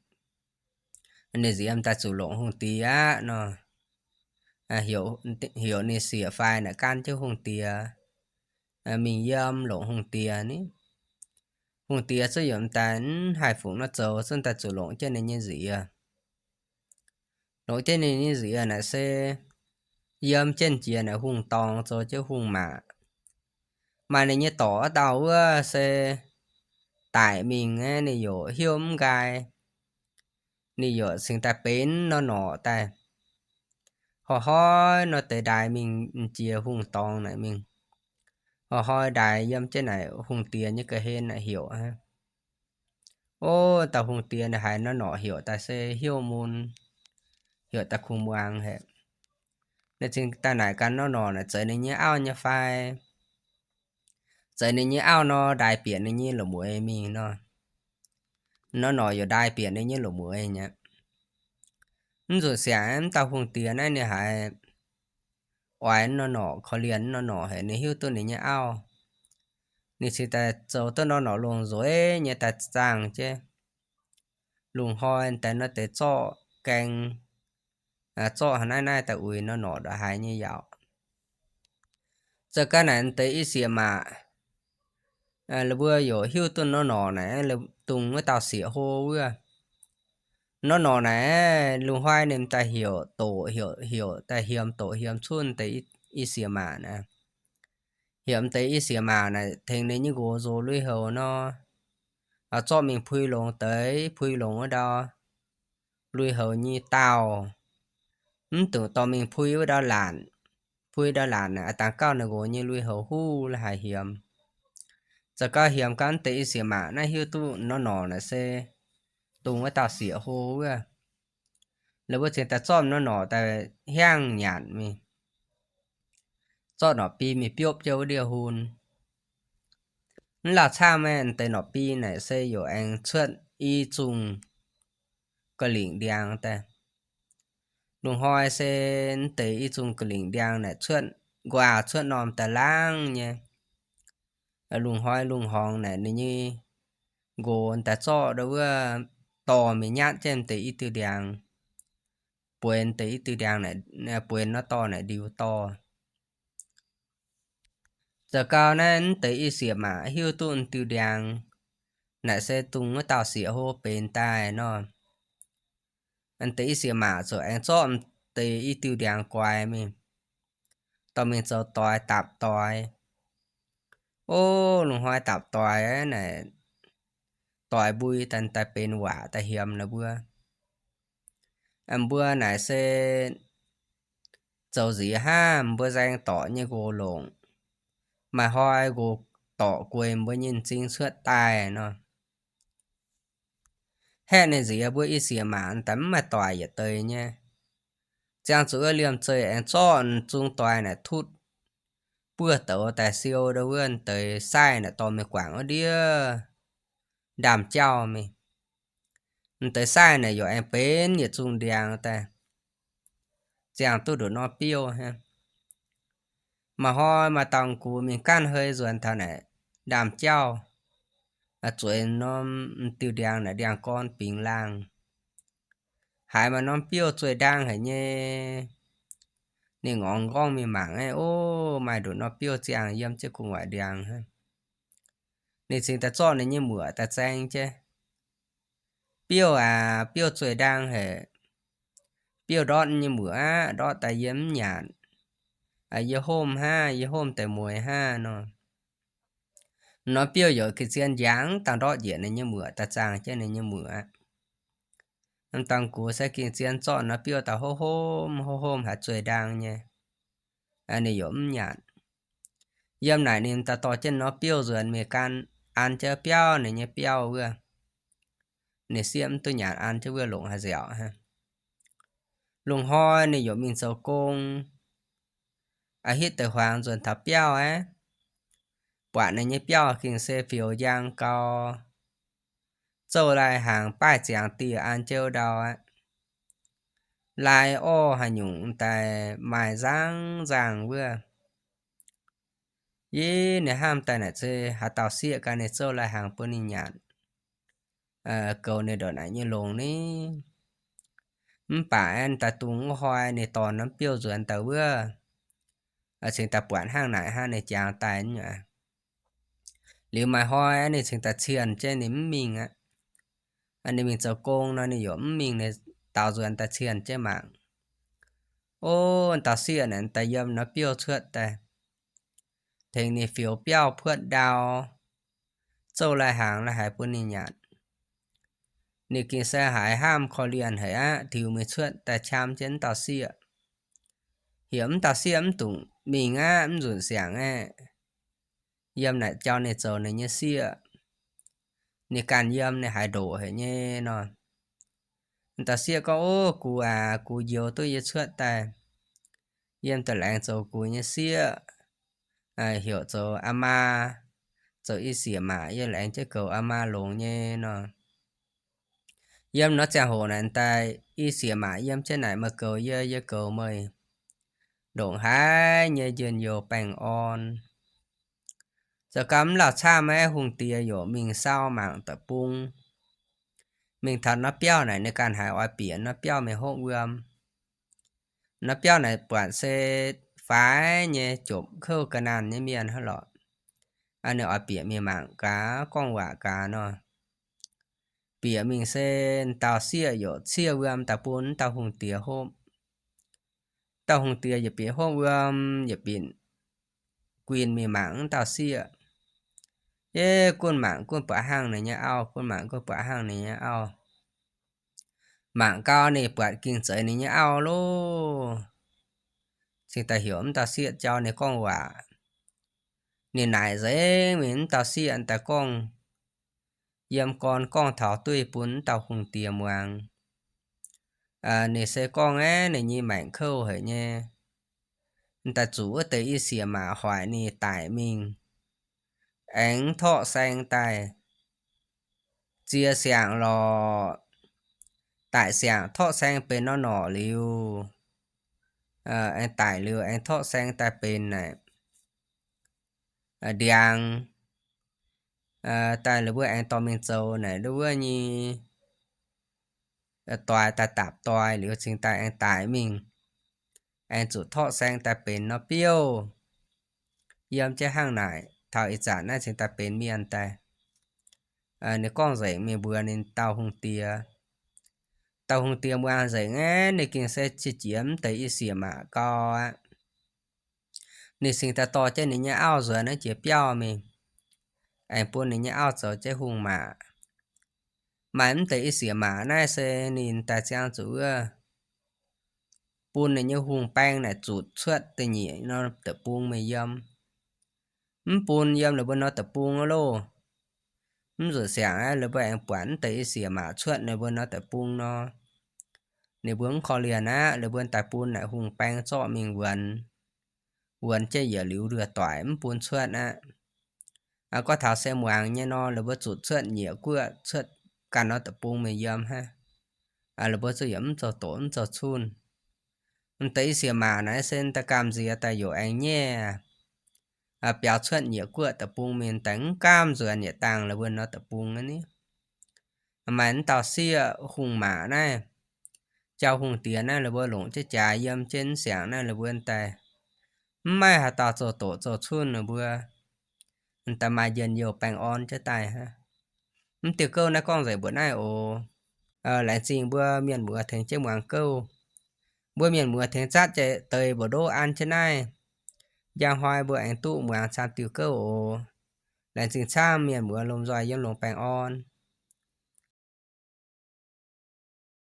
Ninh nziex m'daaih zuqc longc hungh diex aqv nor, heuc ninh sieqv fai naaic gaanv jienv hungh diex mingh yiem longc hungh diex ni. Hungh diex zungv yaac m'daaih mv haih fungc nor zoux, zungv daaih zuqc longc jienv ninh nyei nziex. Longc jienv ninh nyei nziex naaic se yiem jienv jiex naaic hungh dorngx zoux jienv hungh maac. Maaih ninh nyei dorc wuov dauh wuov se daic mingh aeqv, ninh yaac hiuv mv nqaai. Ninh yaac cingx daaih benx nor norqc daaih, hnoi-hnoi nor deix ndaaix mingh jiex hungh dorngx naaic mingh. Hnoi-hnoi ndaaix yiem jienv naaic hungh diex nyei ga'hlen naaic heuc aqv. Ov, dauh hungh diex naaic haiz nor norqc heuc daaih se hiuv mun, heuc daaih kungx muangx haic. Ninh cingx daaih naaic gaax nor norqc naaic zeiz ninh nyei auv nyei fai? Zeiz ninh nyei auv nor, ndaaix bieqc ninh nyei loz-mueiz mingh nor. Nor norqc yaac ndaaix bieqc ninh nyei loz-mueiz mi'aqv. Mv nzunc siangx aeqv, m'dauh hungh diex naaiv ninh haiz oix nor norqc, korv-lienh nor norqc haic, ninh hiuv duqv ninh nyei auv. Ninh cingx daaih zoux duqv nor norqc longc nzueic nyei daaih zaangh jienv. Lungh hnoi daaih nor deix zorqv gaeng, zorqv haaix naaiv naaiv daaih uix nor norqc ndongc haaix nyei yaauc. Zoux gau naaic deix i sieqv maac, la'buo yaac hiuv duqv nor norqc naaic, dongh wuov dauh sieqv hlo wuov. Nor norqc naaic, lungh hnoi ninh daaih heuc doqc, heuc, heuc daaih hiemx doqc hiemx cunv deix i sieqv maac naaic. Heuc m'deix i sieqv maac naaic tengx ninh nyei nqox nzox lui-houx nor, zorqv mingh pui longx deix, pui longx wuov ndau lui-houx nyei daauh. Mv dungx dorh mingh pui wuov ndau laatc. Pui ndau laatc naaic, a'dangx gauh ninh nqox nyei lui-houx huv la'haic hiemx. Zoux gau hiemx gau m'deix i sieqv maac naaiv hiuv duqv nor norqc naaic se dongh wuov dauh sieqv hlo wuov. La'buo cingx daaih zorqv nor norqc daaih hiangv nyanc mingh. Zorqv norqc bi mingh biopv jienv wuov ndiev hun. Mv lauh camv aeqv, m'deix norqc bi naaic se yaac aengx cuotv i zungh ga'lingc ndiangx daaih. Lungh hnoi se m'deix i zungh ga'lingc ndiangx naaic cuotv nquaah cuotv norm daaih laangz nyei. lungh hnoi lungh horngz naaic ninh nyei nqox daaih zorqv ndau wuov dorh mingh nyatv jienv deix i diuh ndiangx, bueix deix i diuh ndiangx naaic, bueix nor dorh naaic ndiux dorh. Zoux gau naaiv deix i sieqv maac hiuv duqv diuh ndiangx naaic se dongh wuov dauh sieqv hlo benx daaih nor. Deix i sieqv maac ziouc aengx zorqv deix i diuh ndiangx guaix mingh, dorh mingh zoux doix dapc doix. O, lungh hnoi dapc doix naaic, doix mbui daaih benx waac daaih hiemx ninh mbuo. Mbuo naaic se zoux nziex hnangv, mbuo nzaeng dorc nyei nqox longc, maaih hnoi nqox dorc gueix mbuo nyei m'zing cuotv daaih nor. Haeqv ninh nziex mbuo i sieqv maac daaih mv maaih doic yietc deix nyei. Ziangh zuqc wuov liemh zeih aengx zorqv zung doix naaic tutv buov douz daaih siou ndau wuov deix saih naaic dorh mingh guangc wuov ndiev ndaamv-jauv mingh. Deix saih naaic yaac aengx benx yietc zungh ndiangx daaih, ziangh duqv ndongc nor biouv hnangv. Maaih hnoi maaih dauh gux mingh ganh hei nzuonx taux naaic ndaamv-jauv, zueiz norm diuh ndiangx naaic ndiangx-gorn bingx laangh, haiz maaih norm biouv zueih ndaang haic nyei. Ninh ngorc nqorngv mingh mangc aeqv, o, maaih ndongc nor biouv ziangh yiem jienv gu'nguaaic ndiangx hnangv. Ninh cingx daaih zorqv ninh nyei muoc daaih zaeng jienv, Biouv aac, biouv zueih ndaang haic. Biouv ndortv nyei muoc aqv, ndortv daaih yie mv nyanc. Yie homh hnangv, yie homh deix mueiz hnangv nor. Norm biouv yaac gengh zien njangx dangh ndortv njiec ninh nyei muoc daaih zaangh jienv ninh nyei muoc aqv. Dangh gux se gengh zien zorqv norm biouv daaih hopv homh hopv homh haiz zueih ndaang nyei. Ninh yaac mv nyanc. Yiem naaic ninh daaih dorh jienv norm biouv nzuonx mingh gan an jienv biauv ninh nyei biauv wuov. Ninh sieqv mv duqv nyanc an jienv wuov longc haaix nziaauc hnangv. Lungh hnoi ninh yaac mingh zoux gong, a'hitv deix huaangx nzuonx taux biauv aqv. Buatc ninh nyei biauv gengh se fioux njang gau, zouv lai hnaangx baaih ziangx dieh an jienv ndau aqv. Lai orv haaix nyungc daaih maaih nzangv nzangh wuov. Yie ninh hnamv daaih naaic se haaix dauh sieqv ganh ninh zouv lai hnaangx bun ninh nyanc, goux ninh ndongc naaic nyei longx ni. Mv baac aeqv, daaih dungx wuov hnoi ninh dorh norm biouv nzuonx daaih wuov, cingx daaih buatc hnangv naaic hnangv ninh jangx daaih nyei. Liuz maaih hnoi aeqv, ninh cingx daaih cienh jienv ninh mv mingh aqv. Ninh mingh zoux gong nor ninh yaac mv mingh, ninh daaux nzuonx daaih cienh jienv mangc. O, dauh sieqv naaic daaih yiem norm biouv cuotv daaih, tengx ninh fioux biauv puotv ndau, zouv lai hnaangx lai haaix bun ninh nyanc. Ninh gengh se haiz hnamv korv-lienh haic aqv, tiux mingh cuotv daaih qam jienv dauh sieqv. Heuc mv dauh sieqv mv dungx mingh aqv, mv nzunc siangx aqv. Yiem naaic jauv ninh zoux ninh nyei sieqv. Ninh ganh yiem ninh haiz ndoqc haic nyei nor. Dauh sieqv gorngv, O, gux aac, gux njoux duqv yie cuotv daaih, yiem daaih laengz zoux gux nyei sieqv, heuc zoux aa maa, zoux i sieqv maac, yie laengz jienv goux aa maa longx nyei nor. Yiem nor ziangh hoc naaic daaih i sieqv maac yiem jienv naaic meih goux yie, yie goux meih, ndongc haaix nyei njien-youh baengh orn. Zoux gau mv lauh camv aeqv, hungh diex yaac mingh sau mangc deic-bung. Mingh taux norm biauv naaic ninh ganh haiz oix bieqc norm biauv mingh hopv wuom. Norm biauv naaic buatc se faix nyei jopc kouv ga'naanh nyei mienh hnangv lorqc. Ninh oix bieqc mingh mangc gaax, gorngv waac gaax nor. Bieqc mingh se dauh sieqv yaac ciev wuom daaih bun dauh hungh diex hopv. Dauh hungh diex yietc bieqc hopv wuom yietc bieqc guinh mingh mangc wuov dauh sieqv. Yie gunv mangc gunv buatc hnangv ninh nyei auv, gunv mangc gunv buatc hnangv ninh nyei auv. Mangc gau ninh buatc gengh zeiz ninh nyei auv loh. Cingx daaih heuc wuov dauh sieqv jauv ninh gorngv waac. Ninh naaic nzengc mingh wuov dauh sieqv daaih gorngv, yiem gorn gorngv taux duqv bun wuov dauh hungh diex muangx. Ninh se gorngv aeqv, ninh nyei maengc kouv haic nyei. Daaih zuqc wuov deix i sieqv maac hoic ninh daic mingh, aengx torqv saeng daaih. Ziex siangx lorqc, daic siangx torqv saeng benx norm norqc liuz, aengx daic liuz aengx torqv saeng daaih benx naaic ndiangx. daaih la'buo aengx dorh mingh zoux naaic wuov nyei doix daaih dapc doix liuz cingx daaih aengx daic mingh, aengx zuqc torqv saeng daaih benx nor biouv. Yiem jienv hnangv naaic taux ih zanc naaiv cingx daaih benx mienh daaih. Ninh gorngv nzengc mingh mbuox ninh dauh hungh diex. Dauh hungh diex muangx nzengc aeqv, ninh gengh se qiex jiez mv deix i sieqv maac gau aqv. Ninh cingx daaih dorh jienv ninh nyei auv nzuonx naaiv jiex biauv mingh, aengx bun ninh nyei auv zoux jienv hungh maac. Maaih mv deix i sieqv maac naaiv se ninh daaih ziangh zuqc wuov bun ninh nyei hungh baeng naaic zutc cuotv da'nyeic norm deic-bung mingh yiem. Mv bun yiem la'buo norm deic-bung loh. Mv zuqc siangx aqv, la'buo aengx buatc mv deix i sieqv maac cuotv ninh mbuo norm deic-bung nor, ninh mbuo mv korv-lienh aqv. La'buo daaih bun naaic hungh baeng zorqv mingh wuonx, wuonx jienv yietc liuz nduov doic mv bun cuotv aqv. Gorngv taux se muangx nyei nor, la'buo zutc cuotv nyieqc guoqv cuotv ganh norm deic-bung mingh yiem hnangv. La'buo zuqc yaac mv zoux doqc mv zoux cunh. Mv deix i sieqv maac naaiv se daaih gamh nziex daaih youc aengx nyaiv, biaux cuotv nyieqc guoqv deic-bung mingh daaih mv gamh nzuonx yietc dangh la'buo norm deic-bung aqv ni. Maaih mv dauh sieqv hungh maac naaiv, jauv hungh diex naaiv, la'buo longc jienv jaax yiem jienv mv siangx naaiv, la'buo daaih mv maaih haaix dauh zoux doqc zoux cunh ninh mbuo, daaih maaih njien-youh baengh orn jienv daaih hnangv. Mv diuh gouv naaiv gorngv nzengc mbuoqc naaiv oc. Laengz zingh mbuo mienh muoz tengx jienv muangx gouv. Mbuo mienh muoz tengx zatv jiex deix mbu'ndoqv an jienv naaiv. Njang hnoi mbuo aengx duqv muangx camv diuh gouv oc. Laengz zingh camv mienh muoz lomh nzoih yiem longx baengh orn.